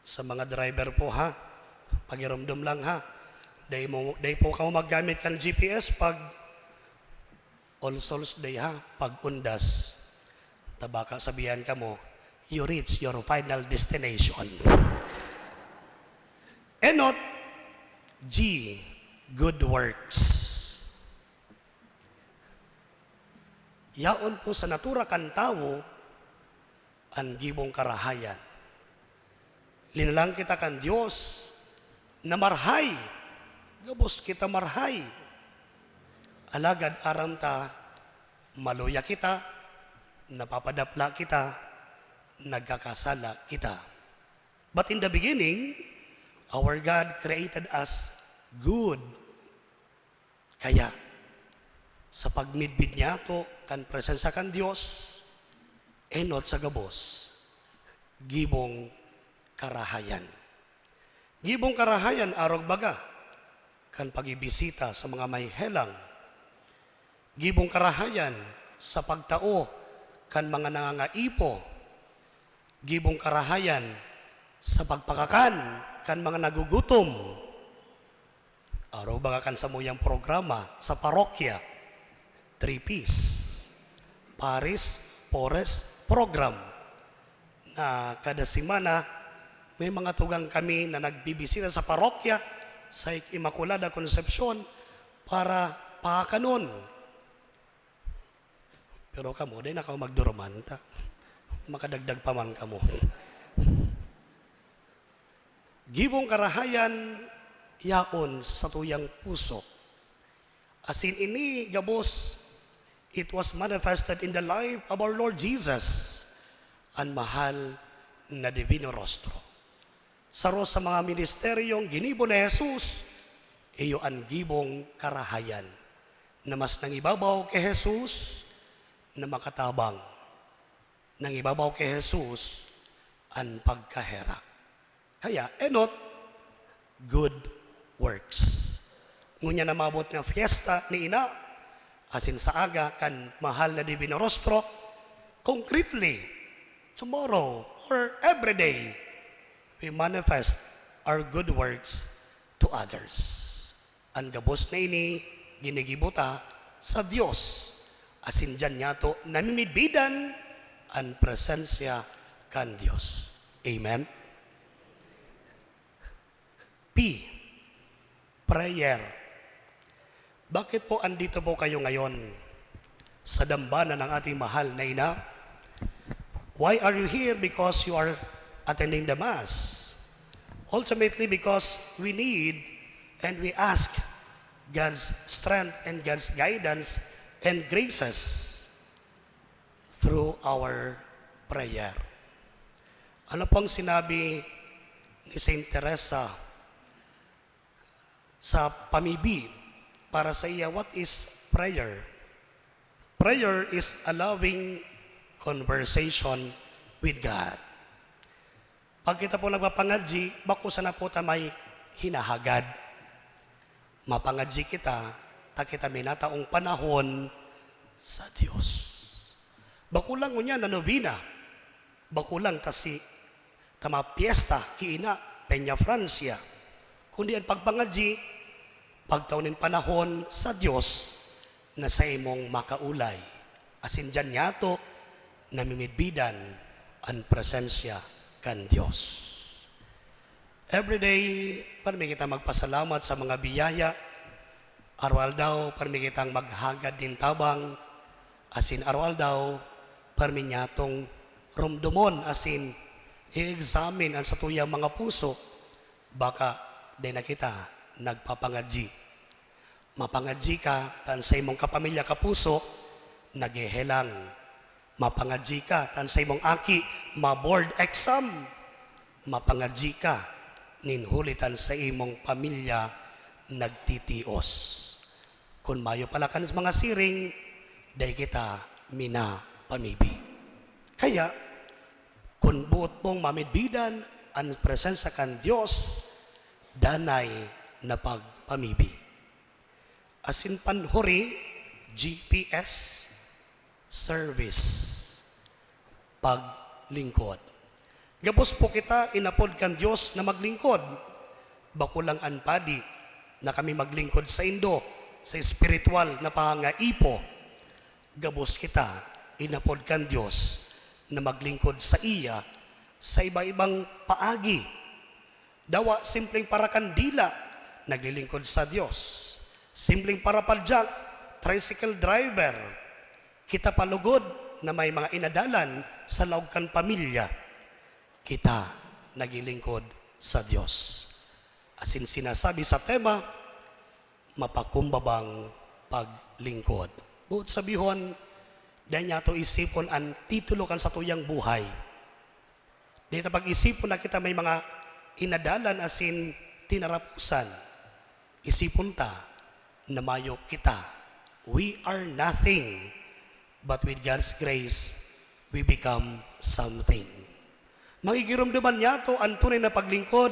sa mga driver po, ha, pagiromdom lang, ha. Dai mo, dai po kamo maggamit kan G P S pag all souls day, ha, pag undas. Ta baka sabihan kamo, "You reach your final destination." Enot, G, good works. Yaon po sa natura kan tawo an gibong karahayan. Linalang kita kan Dios na marhay. Gabos kita marhay. Alagad aram ta, maluya kita, napapadapla kita, nagkakasala kita. But in the beginning, our God created us good. Kaya, sa pagmidbid niyato kan presensya kan Dios, enot sa gabos, gibong karahayan. Gibong karahayan, arog baga, kan pagibisita sa mga mahehelang. Gibong karahayan sa pagtao kan mga nangangaipo. Gibong karahayan sa pagpakakan kan mga nagugutom. Arog baga kan samuyang programa sa parokya, Three Ps, Parish Poorest Program, na kada semana may mga tugang kami na nagbibisita sa parokya sa Immaculada Concepcion para pakakanon. Pero kamo, dai na kamo magduruman ta. Makadagdag pa man kamo. Gibong karahayan yaon sa tuyang puso. Asin ini gabos, it was manifested in the life of our Lord Jesus, an mahal na Divino Rostro. Saro sa mga ministeryong ginibo ni Jesus, iyo an gibong karahayan, na mas nangibabaw ki Jesus na makatabang. Nangibabaw ki Jesus an pagkaherak. Kaya, enot, good works. Ngunyan na maabot nga fiesta ni Ina, asin sa aga kan mahal na Divino Rostro, concretely, tomorrow or every day, we manifest our good works to others. An gabos na ini ginigibo ta sa Dios, asin diyan niyato namimidbidan an presensya kan Dios. Amen? P, prayer. Bakit po andito po kayo ngayon sa dambana ng ating mahal na ina? Why are you here? Because you are attending the Mass. Ultimately, because we need and we ask God's strength and God's guidance and graces through our prayer. Ano pong sinabi ni Saint Teresa sa pamibi para sa iya? What is prayer? Prayer is a loving conversation with God. Pag kita po nagpapangadji, bako sana po ta may hinahagad. Mapangadji kita, ta kita minataong panahon sa Dios. Bako lang ngunyan na nobena, bako lang ta si ta mapyesta ki ina, Peña Francia, kundi an pagpangadji, pagtao nin panahon sa Dios na saimong makaulay, asin diyan niyato namimidbidan an presensya kan Dios. Everyday, permi kita magpasalamat sa mga biyaya. Araw-aldaw, permi kitang maghagad nin tabang, asin araw-aldaw, permi niyatong romdomon asin i-examine an satuyang mga puso, baka dai na kita nagpapangadji. Mapangadji ka ta an saimong kapamilya, kapuso, naghehelang. Mapangadji ka ta an saimong aki ma-board exam. Mapangadji ka nin huli ta an saimong pamilya nagtitios. Kun mayo pala kan mga siring, dai kita minapamibi. Kaya, kun boot mong mamidbidan an presensya kan Dios, danay na pagpamibi. Asin panhuri, G P S, service, paglingkod. Gabos po kita inapod kan Dios na maglingkod. Bako lang an padi na kami maglingkod saindo sa espiritual na pangaipo. Gabos kita inapod kan Dios na maglingkod saiya sa iba-ibang paagi. Dawa simpleng parakandila, naglilingkod sa Dios. Simpleng parapadyak, tricycle driver. Kita pa lugod na may mga inadalan sa laog kan pamilya. Kita naglilingkod sa Dios. Asin sinasabi sa tema, mapakumbabang paglingkod. Boot sabihon, dai niyato isipon an titulo kan satuyang buhay. Dai ta pag-isipon na kita may mga inadalan asin tinarapusan. Isipon ta na mayo kita. We are nothing, but with God's grace, we become something. Magigiromdoman niyato an tunay na paglingkod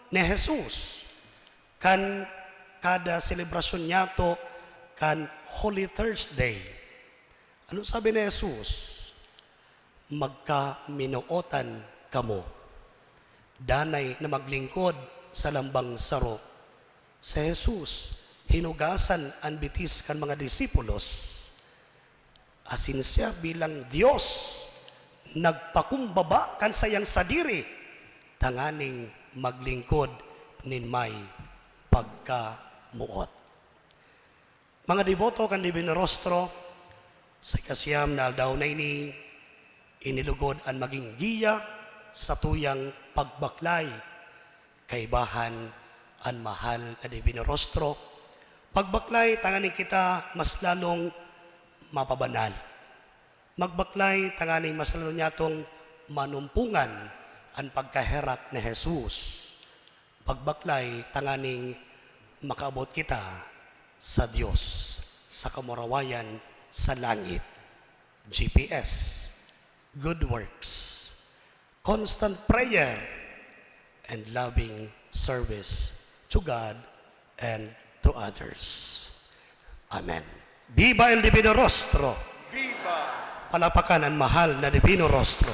ni Jesus kan kada selebrasyon niyato kan Holy Thursday. Ano sabi ni Jesus? "Magkaminootan kamo." Danay na maglingkod sa lambang saro. Si Jesus, hinugasan an bitis kan mga disipulos. Asin siya bilang Dios, nagpakumbaba kan sayang sadiri tanganing maglingkod nin may pagkamoot. Mga deboto kan Divino Rostro, sa ikasiyam na aldaw na ini, inilugod an maging giya sa tuyang pagbaklay. Kaibahan an mahal na Divino Rostro, pagbaklay tanganing kita mas lalong mapabanal. Magbaklay tanganing mas lalo niyatong manumpungan an pagkaherak ni Jesus. Pagbaklay tanganing makaabot kita sa Dios, sa kamurawayan sa langit. G P S, good works, constant prayer, and loving service to God and to others. Amen. Viva el Divino Rostro! Viva! Palapakan an mahal na Divino Rostro.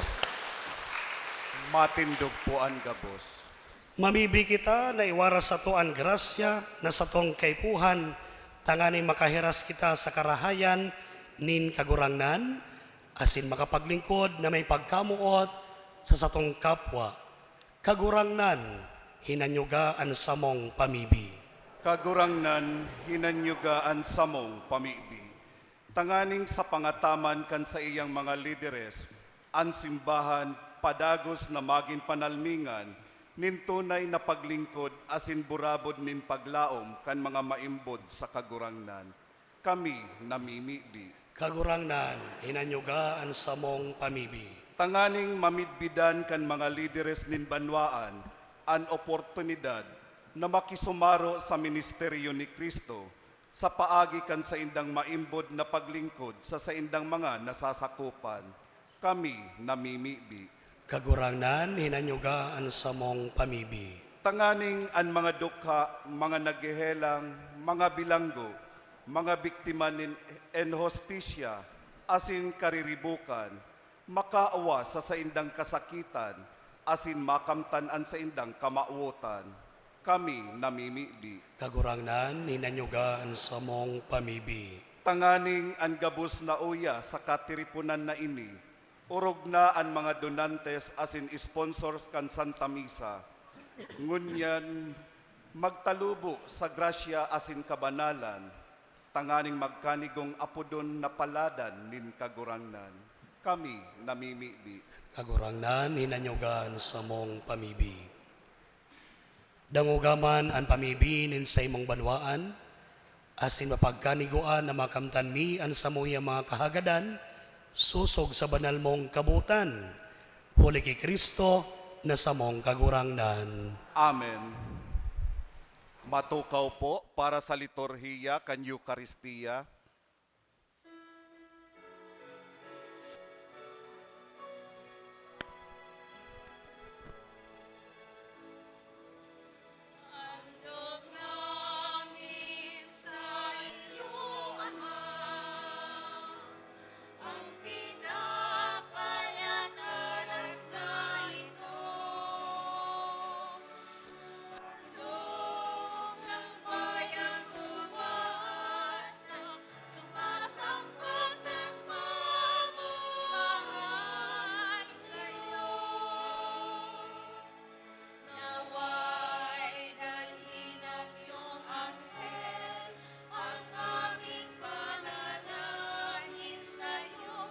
Matindog po an gabos. Mamibi kita na iwara sato an grasya na satong kaipuhan, tanganing makahiras kita sa karahayan nin Kagurangnan, asin makapaglingkod na may pagkamoot sa satong kapwa. Kagurangnan, hinanyuga an samong pamibi. Kagurangnan, hinanyuga an samong pamibi. Tanganing sa pangataman kan saiyang mga lideres, an simbahan padagos na magin panalmingan nin tunay na paglingkod asin burabod nin paglaom kan mga maimbod sa Kagurangnan. Kami namimibi. Kagurangnan, hinanyuga an samong pamibi. Tanganing mamidbidan kan mga lideres nin banwaan an oportunidad na makisumaro sa ministeryo ni Cristo sa paagi kan saindang maimbod na paglingkod sa saindang mga nasasakopan. Kami namimibi. Kagurangnan, hinanyuga an samong pamibi. Tanganing an mga dukha, mga naghehelang, mga bilanggo, mga biktima nin inhustisya asin kariribokan, makaawas sa saindang kasakitan asin makamtan an saindang kamawotan. Kami namimibi. Kagurangnan, hinanyuga an samong pamibi. Tanganing an gabos na uya sa katiriponan na ini, orog na an mga donantes asin sponsors kan Santa Misa. Ngunyan, magtalubo sa grasya asin kabanalan, tanganing magkanigong apodon na paladan nin Kagurangnan. Kami namimibi. Kagurangnan, hinanyuga an samong pamibi. Dangoga man an pamibi nin saimong banwaan, asin mapagkanigoan na makamtan mi an samuyang mga kahagadan, sosog sa banal mong kabotan, huli ki Cristo na samong Kagurangnan. Amen. Matukaw po para sa liturhiya kan Eukaristia. Handog ng bayang umaasa, sumasambat ng pagmamahal sa'yo. Nawa'y dalhin ng iyong anghel ang aming panalangin sa'yo.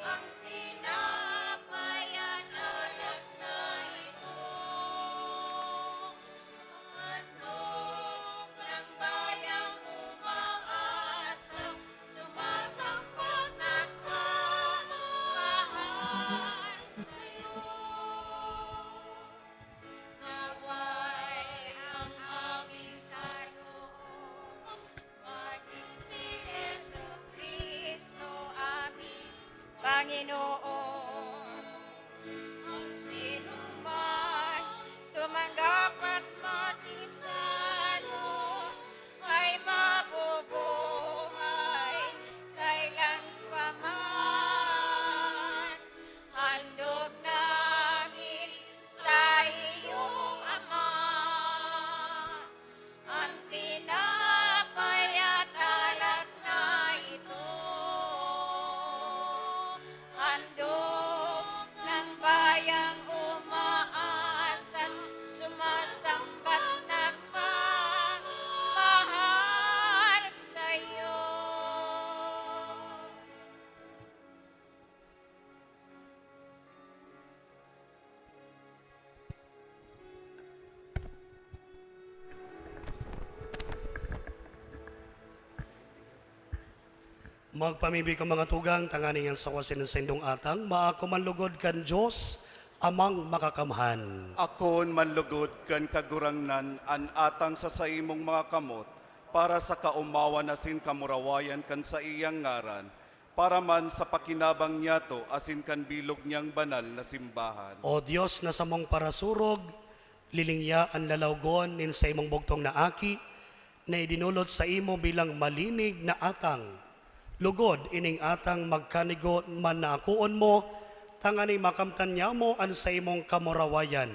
Ang tinapay at alak na ito, handog ng bayang umaasa, sumasambat ng pagmamahal sa'yo. Nawa'y ang aming kalooban maging si Jesu-Cristo, aming Panginoon. Ang sinuman tumanggap at makisalo ay mabubuhay kailan pa man. Handog namin sa iyo, Ama, ang tinapay at alak na ito. Handog ng bayang umaasang sumasambat na pagmamahal sa iyo. Magpamibi kamo, mga tugang, tanganing an sawa sining saindong atang maako man lugod kan Dios, Amang Makakamhan. Akoon man lugod kan Kagurangnan an atang sa saimong mga kamot, Para sa kaomawan asin kamurawayan kan saiyang ngaran, para man sa pakinabang niyato asin kan bilog niyang banal na simbahan. O Dios na samong parasurog, lilingya an lalawgon nin saimong bugtong na Aki, na idinolot saimo bilang malinig na atang. Lugod ining atang magkanigo man na akoon mo, tanganing makamtan niamo an saimong kamurawayan.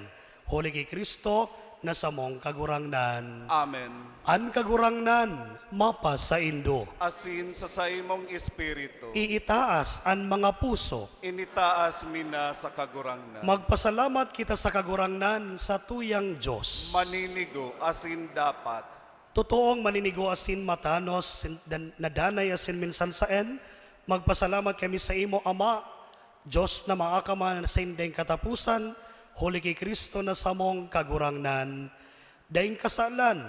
Huli ki Cristo na samong Kagurangnan. Amen. An Kagurangnan mapasaindo. Asin sa saimong espiritu. Iitaas an mga puso. Initaas mi na sa Kagurangnan. Magpasalamat kita sa Kagurangnan, sa tuyang Dios. Maninigo asin dapat. Totoong maninigo asin matanos, sin-, dan-, na danay asin minsan saen, magpasalamat kami saimo, Ama, Dios na maakaman na sainding kataposan, huli ki Cristo na samong Kagurangnan. Daing kasalan,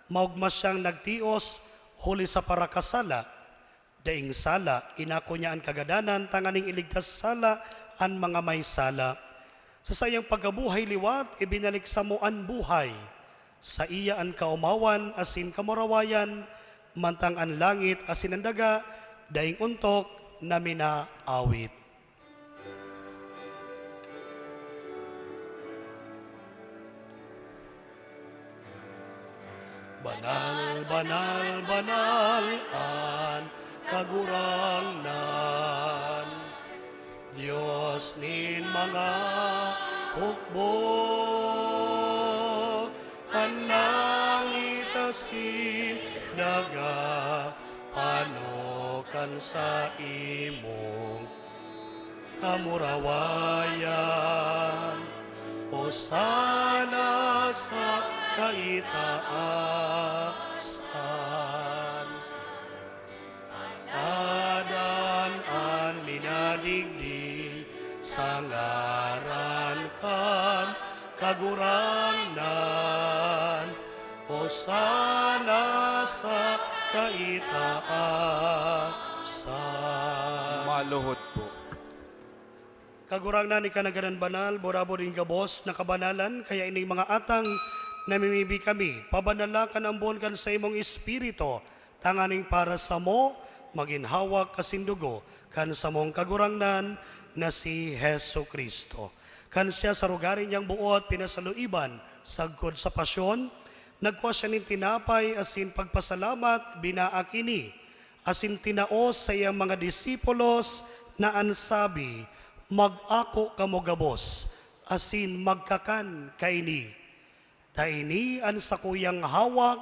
maogma siyang nagtios huli sa parakasala. Daing sala, inako niya an kagadanan tanganing iligtas sala an mga may sala. Sa saiyang pagkabuhay liwat, ibinalik samo an buhay. Saiya an kaomawan asin kamurawayan, mantang an langit asin an daga daing ontok na minaawit. Banal, banal, banal an Kagurangnan, Dios nin mga hukbo. An langit asin daga pano kan saimong kamurawayan. Hosana sa kaitaasan. Panadan an minadigdi sa ngaran kan Kagurangnan. Hosana sa kaitaasan. Maluhod po. Kagurangnan, ika na gadan banal, burabod nin gabos na kabanalan, kaya ining mga atang namimibi kami, pabanala kan ambon kan saimong Espiritu, tanganing para samo magin hawak asin dugo kan samong Kagurangnan na si Jesu-Cristo. Kan siya sa rugari niyang buot pinasaluiban sagkod sa pasyon, nagkua siya nin tinapay asin pagpasalamat, binaak ini, asin tinao sa iyang mga disipulos na an sabi, "Mag-ako kamo gabos, asin magkakan kaini. Ta ini an sakuyang hawak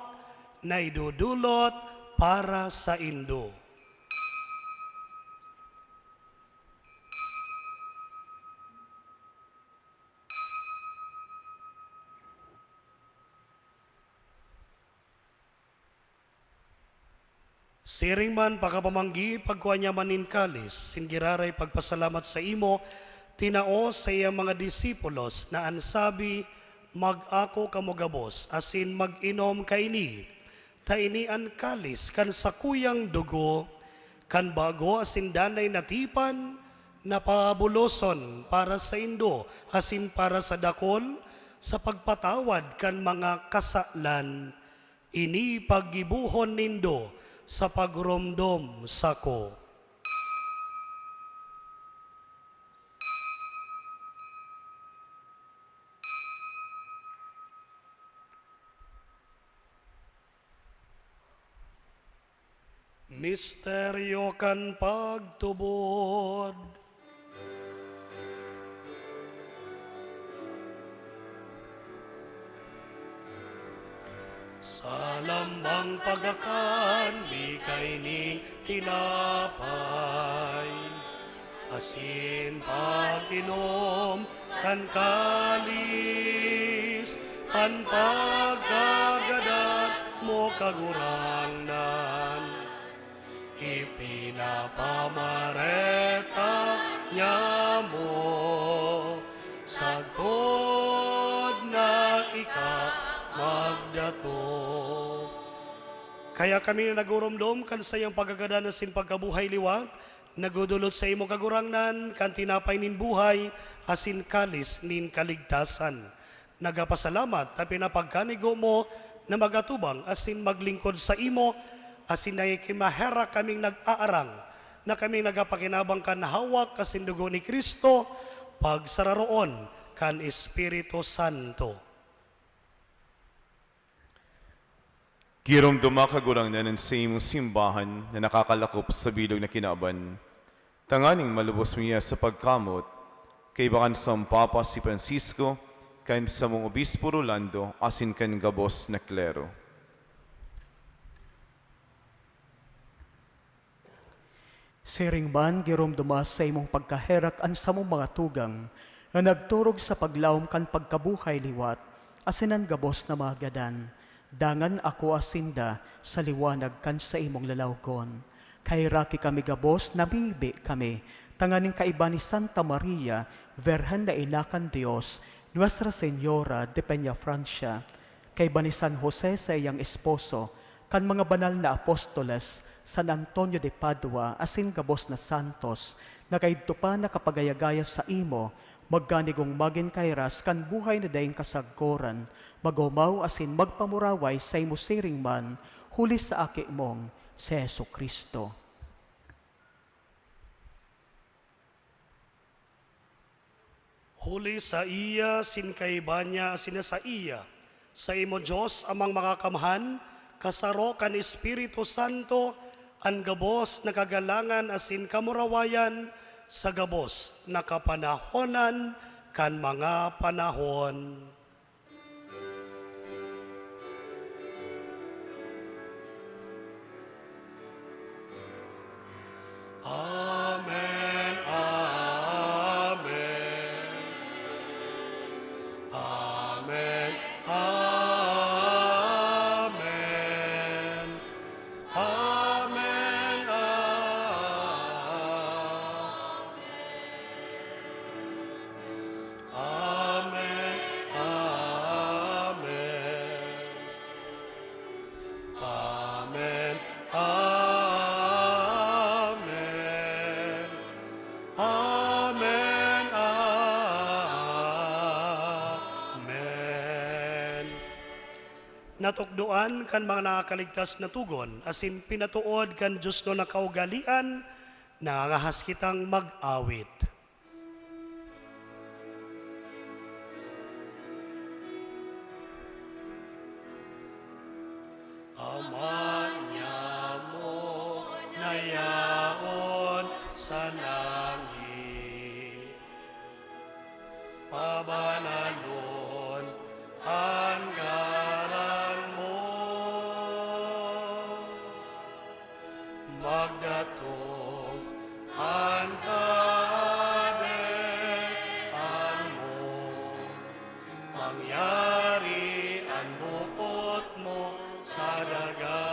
na idodolot para saindo." Siring man, pakapamanggi, pagkua niya man nin kalis, nin giraray pagpasalamat saimo, tinao sa iyang mga disipulos na an sabi, "Mag-ako kamo gabos, asin mag-inom kaini, ta ini an kalis kan sakuyang dugo, kan bago asin danay na tipan, na pabuloson para saindo asin para sa dakul sa pagpatawad kan mga kasalan. Ini paggibohon nindo sa pagromdom sako." Misteryo kan pagtubod. Sa lambang pagkakan, mi kaining tinapay, asin pag-inom kan kalis, an pagkagadan mo, Kagurangnan, ipinapamareta niamo, sagkod na ika magdatong. Kaya kami na naguromdom kan saiyang pagkagadan asin pagkabuhay liwat, nagdodolot saimo, Kagurangnan, kan tinapay nin buhay asin kalis nin kaligtasan. Nagapasalamat ta pinapagkanigo mo na mag-atubang asin maglingkod saimo, asin nakikimaherak kaming nag-aarang na kaming nagapakinabang kan hawak asin dugo ni Cristo, pagsararoon kan Espiritu Santo. Giromdoma, Kagurangnan, an saimong simbahan na nakakalakop sa bilog na kinaban, tanganing malubos mi sa pagkamot, kaiba kan samong Papa si Francisco, kan samong Obispo Rolando, asin kan gabos na klero. Siring man, giromdoma sa imong pagkaherak an samong mga tugang na nagturog sa paglaom kan pagkabuhay liwat, asin an gabos na mga gadan. Dangan akoa sinda sa liwanag kan saimong lalawgon. Kaheraki kami gabos, namibi kami, tanganing kaiba ni Santa Maria, Birhen na Ina kan Dios, Nuestra Señora de Peñafrancia, kaiba ni San Jose, saiyang esposo, kan mga banal na apostoles, San Antonio de Padua, asin gabos na santos, na kaidto pa nakapagaya-gaya saimo, magkanigong magin kairas kan buhay na daing kasagkoran, mag-omaw asin magpamuraway saimo siring man, huli sa Aki mong si Jesu-Cristo. Huli saiya, asin kaiba niya, asin na saiya, saimo, Dios Amang Makakamhan, kasaro kan Espiritu Santo, an gabos na kagalangan asin kamurawayan sa gabos na kapanahonan kan mga panahon. Amen, amen. Amen, amen. Amen, amen. Amen, amen. Amen, amen. Amen, amen. Natukdoan kan mga nakakaligtas na togon asin pinatood kan diosnon na kaugalean, nangangahas kitang mag-awit. Ama niamo na yaon sa langit, pabananon an ngaran mo. Magdatong an Kahadean mo, mangyari an boot mo sa daga,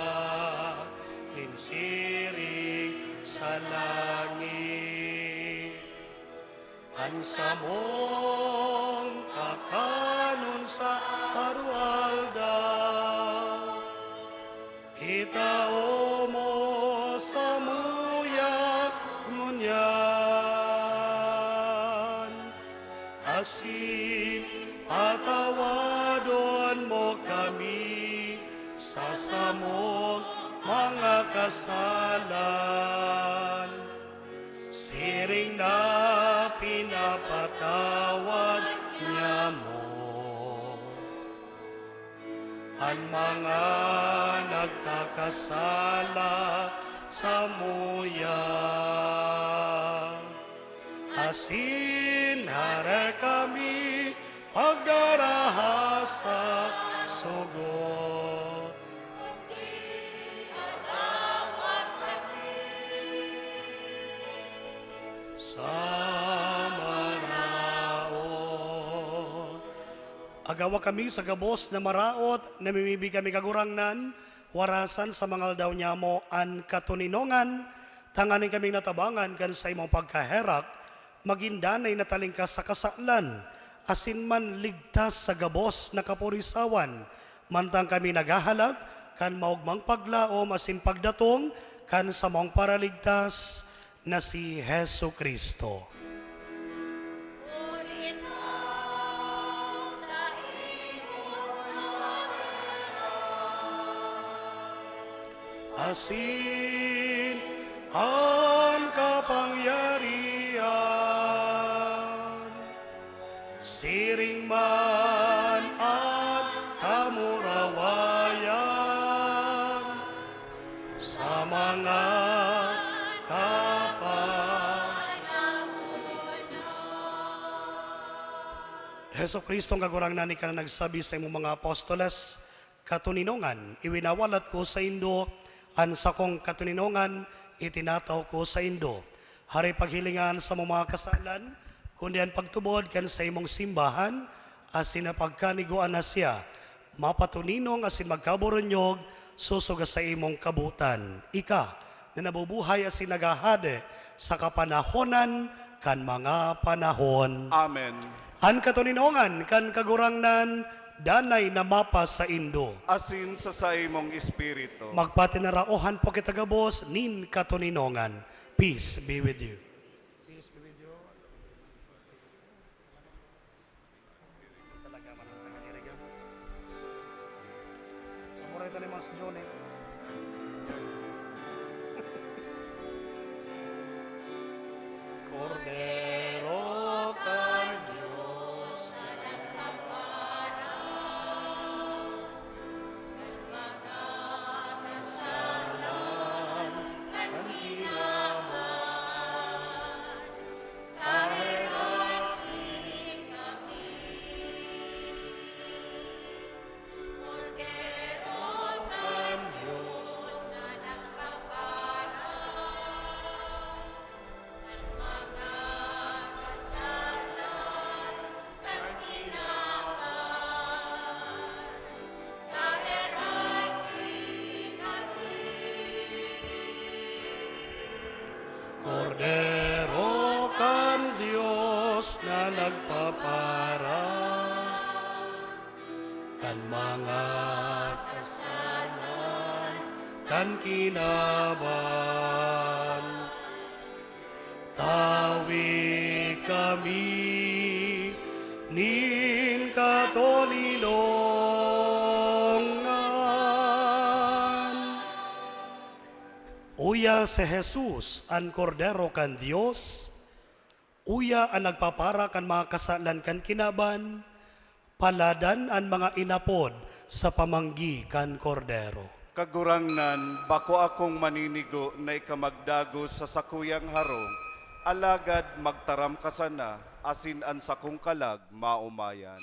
nin siring sa langit. An samong kakanon sa aroaldaw, itao mo samuya ngunyan, asin patawadon mo kami sa samong mga kasalan, siring na pinapatawad niamo an mga nagkakasala samuya. Asin hare kami pagdaraha sa sugot. Sa maraot. Agawa kami sa gabos na maraot, namimibi kami, Kagurangnan, warasan sa mga aldaw niamo an katoninongan, tanganing kaming natabangan kan saimong pagkaherak, magin danay na talingkas sa kasalan, asin manligtas sa gabos na kapurisawan, mantang kami naghahalat kan maogmang paglaom asin pagdatong kan samong Paraligtas na si Jesu-Cristo. asin an kapangyarihan, siring man an kamurawayan sa mga tapanahon. Jesu-Cristo, ang Kagurangnan, ika na nagsabi sa imong mga apostoles, "Katoninongan, iwinawalat ko saindo an sakong katoninongan, itinataw ko saindo. Hare paghilingan sa mga kasalan, kundi an pagtubod kan saimong simbahan, asin an pagkanigua na siya mapatoninong asin magkaburunyog sosog sa imong kabotan. Ika na nabubuhay asin naghahade sa kapanahonan kan mga panahon." Amen. An katoninongan kan Kagurangnan danay na mapasaindo. Asin sa saimong espiritu. Magpatinaraohan po kita gabos nin katoninongan. Peace be with you. Peace be with you. Talaga man ang taga-Iriga. Paborito ni Mons Johnny. Kordero kan Dios na nagpaparang kan mga kasalan kan kinaban, paheraki kami. Kordero kan Dios na nagpaparang kan mga kasalan kan kinaban, paheraki kami. Kordero kan Dios na nagpaparang kan mga kasalan kan kinaban, tawi kami nin katoninongan. Uya si Jesus, an Kordero kan Dios, uya an nagpapara kan mga kasalan kan kinaban. Paladan an mga inapod sa pamanggi kan Kordero. Kagurangnan, bako akong maninigo na ika magdagos sa sakuyang harong, alagad magtaram ka sana, asin an sakong kalag maomayan.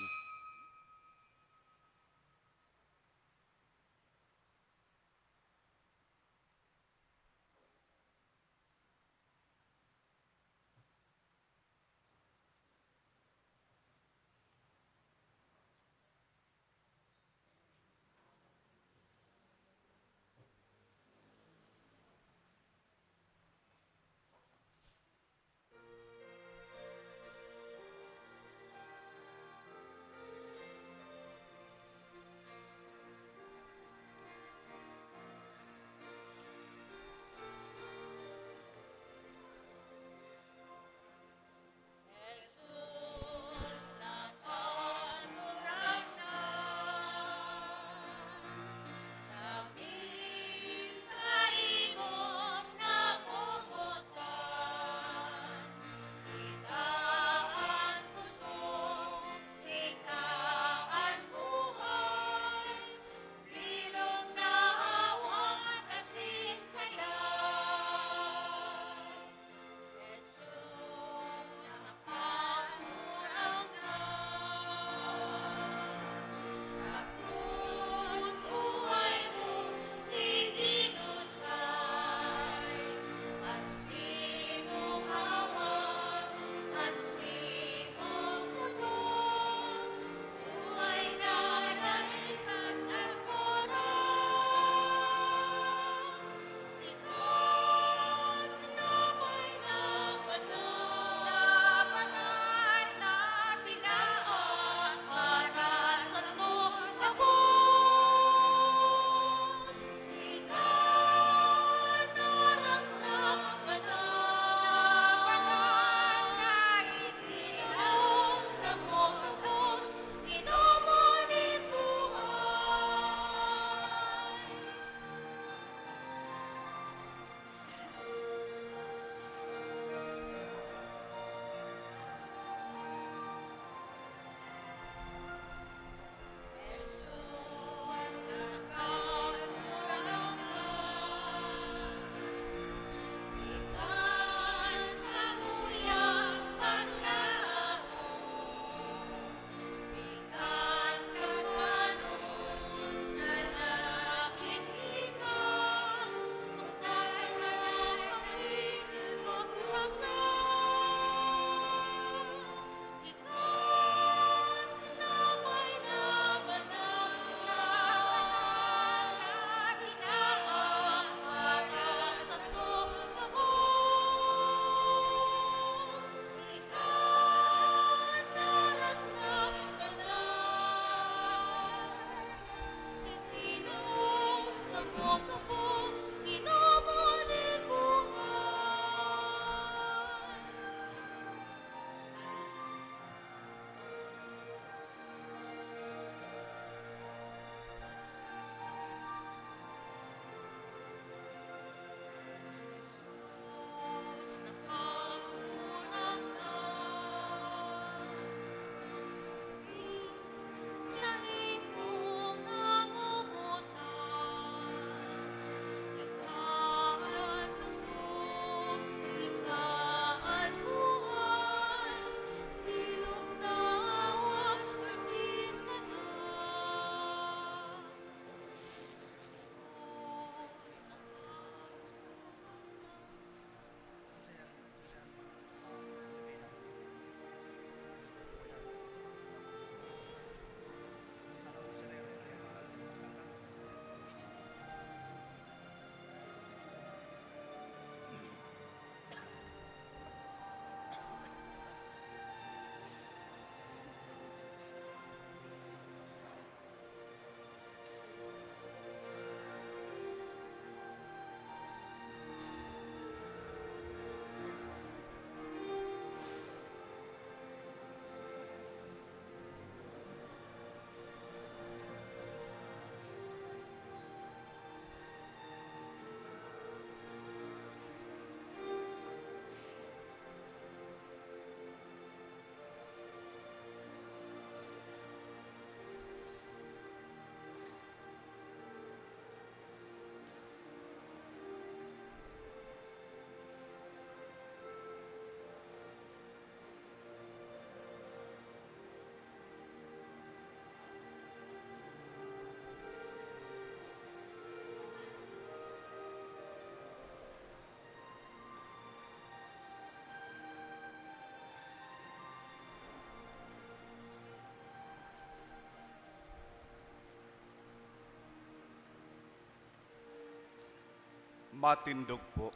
Matindog po.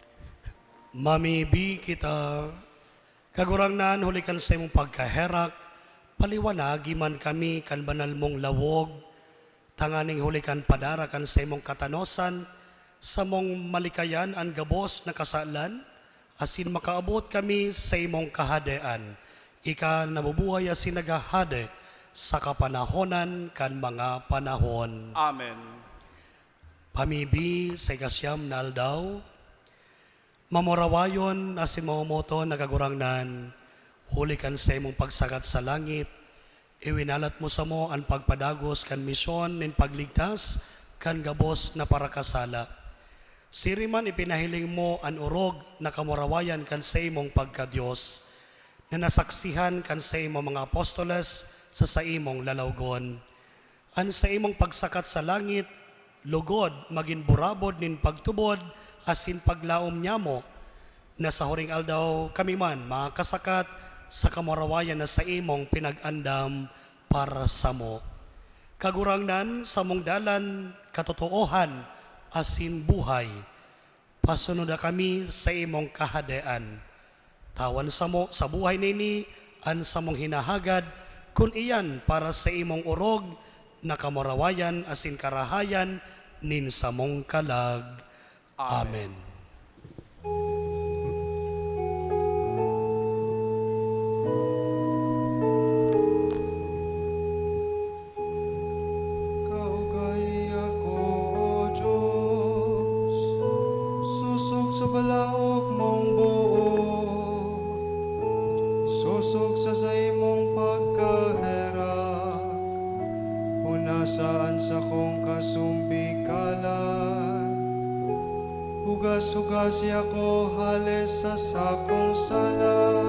Mamibi kita. Kagurangnan, huli kan saimong pagkaherak, paliwanagi man kami kan banal mong lawog, tanganing huli kan padara kan saimong katanosan, samong malikayan an gabos na kasalan, asin makaabot kami sa imong Kahadean. Ika nabubuhay asin naghahade sa kapanahonan kan mga panahon. Amen. Pamibi sa ikasyam na aldaw, mamurawayon asin mamomoton na Kagurangnan, huli kan saimong pagsakat sa langit, iwinalat mo samo an pagpadagos kan misyon nin pagligtas kan gabos na parakasala. Siring man ipinahiling mo an orog na kamurawayan kan saimong pagka-Dios, na nasaksihan kan saimong mga apostoles sa saimong lalawgon. An saimong pagsakat sa langit, lugod magin burabod nin pagtubod asin paglaom nyamo, na sa huring aldaw kami man makasakat sa kamurawayan na saimong pinag-andam para samo. Kagurangnan, samong dalan, katotoohan, asin buhay. Pasunod na kami sa imong Kahadean. Tawan samo sa buhay na ini an samong hinahagad, kun iyan para sa imong orog na kamurawayan asin karahayan nin samong kalag. Amen. Amen. Kaugay ako, O Diyos, sosog sa balaog mong boot, sosog sa saimong pagkaherak, punasa an sakong kasumbikalan. Hugas-hugasi ako hale sa sakong sala.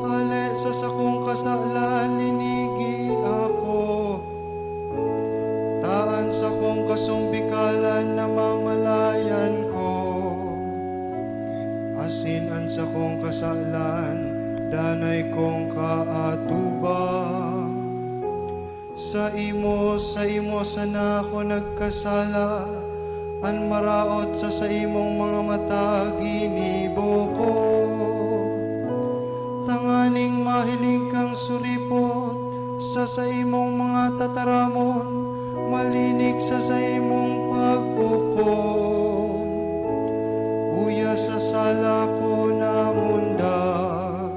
Hale sa sakong kasalan, linigi ako. Ta an sakong kasumbikalan namamalayan ko, asin an sakong kasalan danay kong kaatubang. Saimo, saimo sana ako nagkasala, an maraot sa saimong mga mata ginibo ko, tanganing mahiling kang suripot sa saimong mga tataramon, malinig sa saimong paghukom. Uya sa sala ko namundag,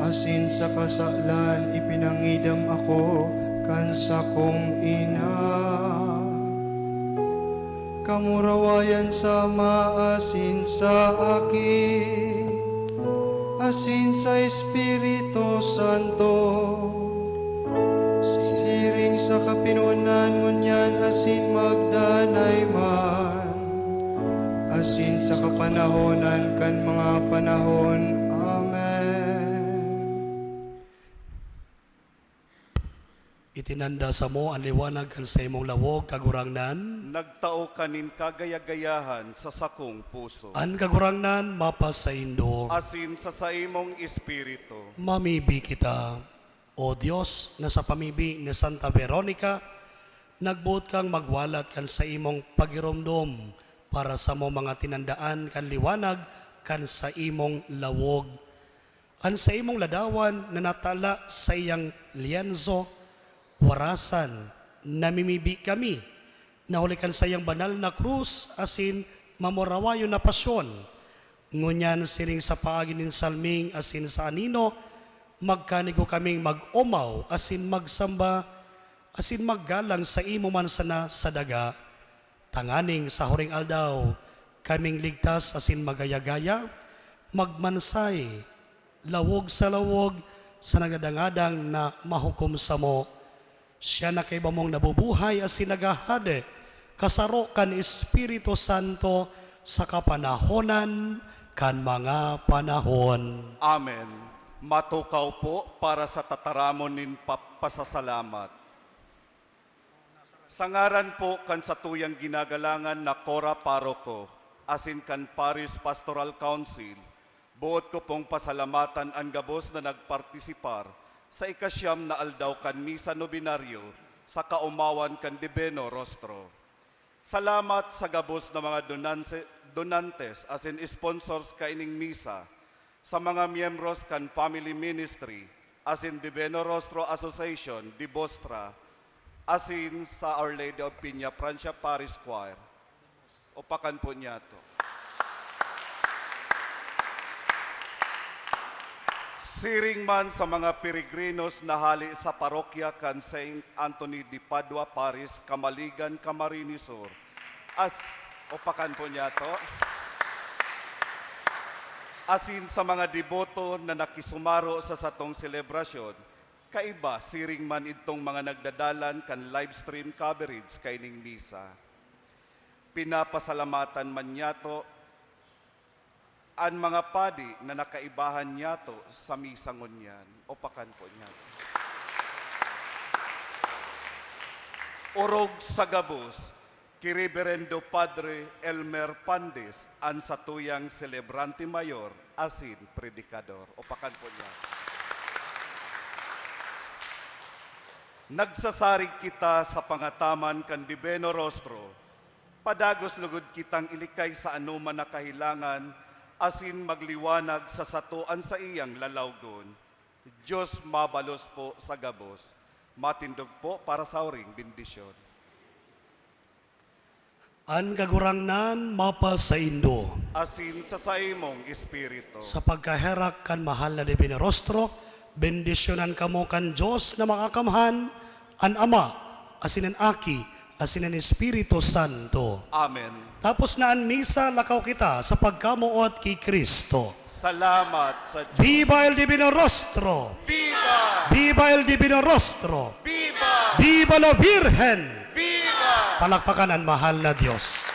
asin sa kasalan ipinangidam ako kan sakong ina. Kamurawayan sa Ama asin sa Aki, asin sa Espiritu Santo, siring sa kapinonan ngunyan asin magdanay man, asin sa kapanahonan kan mga panahon. Amen. Itinanda samo an liwanag kan saimong lawog, Kagurangnan. Nagtao ka nin kagaya-gayahan sa sakong puso. An Kagurangnan mapasaindo. Asin sa saimong espiritu. Mamibi kita. O Dios, na sa pamibi ni Santa Veronica, nagboot kang magwalat kan saimong pagiromdom para samo mga tinandaan kan liwanag kan saimong lawog. An saimong ladawan na natala saiyang lienso, warasan, namimibi kami na huli kan saiyang banal na krus asin mamurawayon na pasyon. Ngunyan siring sa paagi nin salming asin sa anino, magkanigo kaming mag-omaw asin magsamba asin maggalang saimo man sana sa daga, tanganing sa huring aldaw kaming ligtas asin magaya-gaya, magmansay, lawog sa lawog sa nangadangadang na mahukom samo. Siya na kaiba mong nabubuhay asin naghahade, kasaro kan Espiritu Santo, sa kapanahonan kan mga panahon. Amen. Matukaw po para sa tataramon nin pa-, pasasalamat. Sa ngaran po kan satuyang ginagalangan na Cora Paroko, asin kan Parish Pastoral Council, boot ko pong pasalamatan an gabos na nagpartisipar sa ikasyam na aldaw kan Misa Nobenaryo sa kaomawan kan Divino Rostro. Salamat sa gabos na mga donanse-, donantes asin sponsors kaining misa, sa mga miyembros kan Family Ministry asin Divino Rostro Association de Bostra, asin sa Our Lady of Peña Francia Parish Choir. Upakan po niyato. Siring man sa mga peregrinos na hale sa parokya kan Saint Anthony de Padua Parish, Camaligan, Camarines Sur. As-, upakan po niyato. Asin sa mga deboto na nakisumaro sa satong selebrasyon, kaiba siring man idtong mga nagdadalan kan live stream coverage kaining misa. Pinapasalamatan man niyato an mga padi na nakaibahan niyato sa misa ngunyan. Upakan po niyato. Orog sa gabos, ki Reverendo Padre Elmer Pandes, an satuyang selebrante mayor asin predikador. Upakan po niyato. Nagsasarig kita sa pangataman kan Divino Rostro, padagos logod kitang ilikay sa anoman na kahelangan asin magliwanag sa sato an saiyang lalawgon. Diyos mabalos po sa gabos. Matindog po para sa huring bendisyon. An Kagurangnan mapasaindo. Asin sa saimong espiritu. Sa pagkaherak kan mahal na Divino Rostro, bendisyonan kamo kan Dios na Makakamhan, an Ama, asin an Aki, asin an Espiritu Santo. Amen. Tapos na an misa, lakaw kita sa pagkamoot ki Cristo. Salamat sa Diyos. Viva el Divino Rostro! Viva! Viva el Divino Rostro! Viva! Viva la Virgen! Viva! Palakpakan an mahal na Diyos.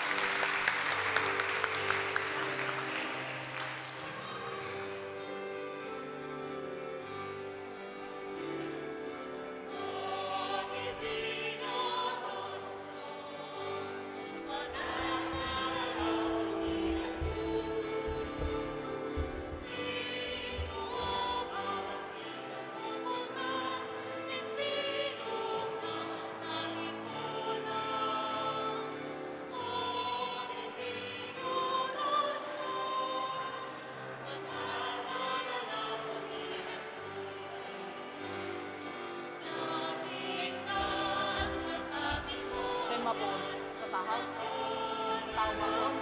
Saan mapoon? Sa tahaw? Tahaw mapoon?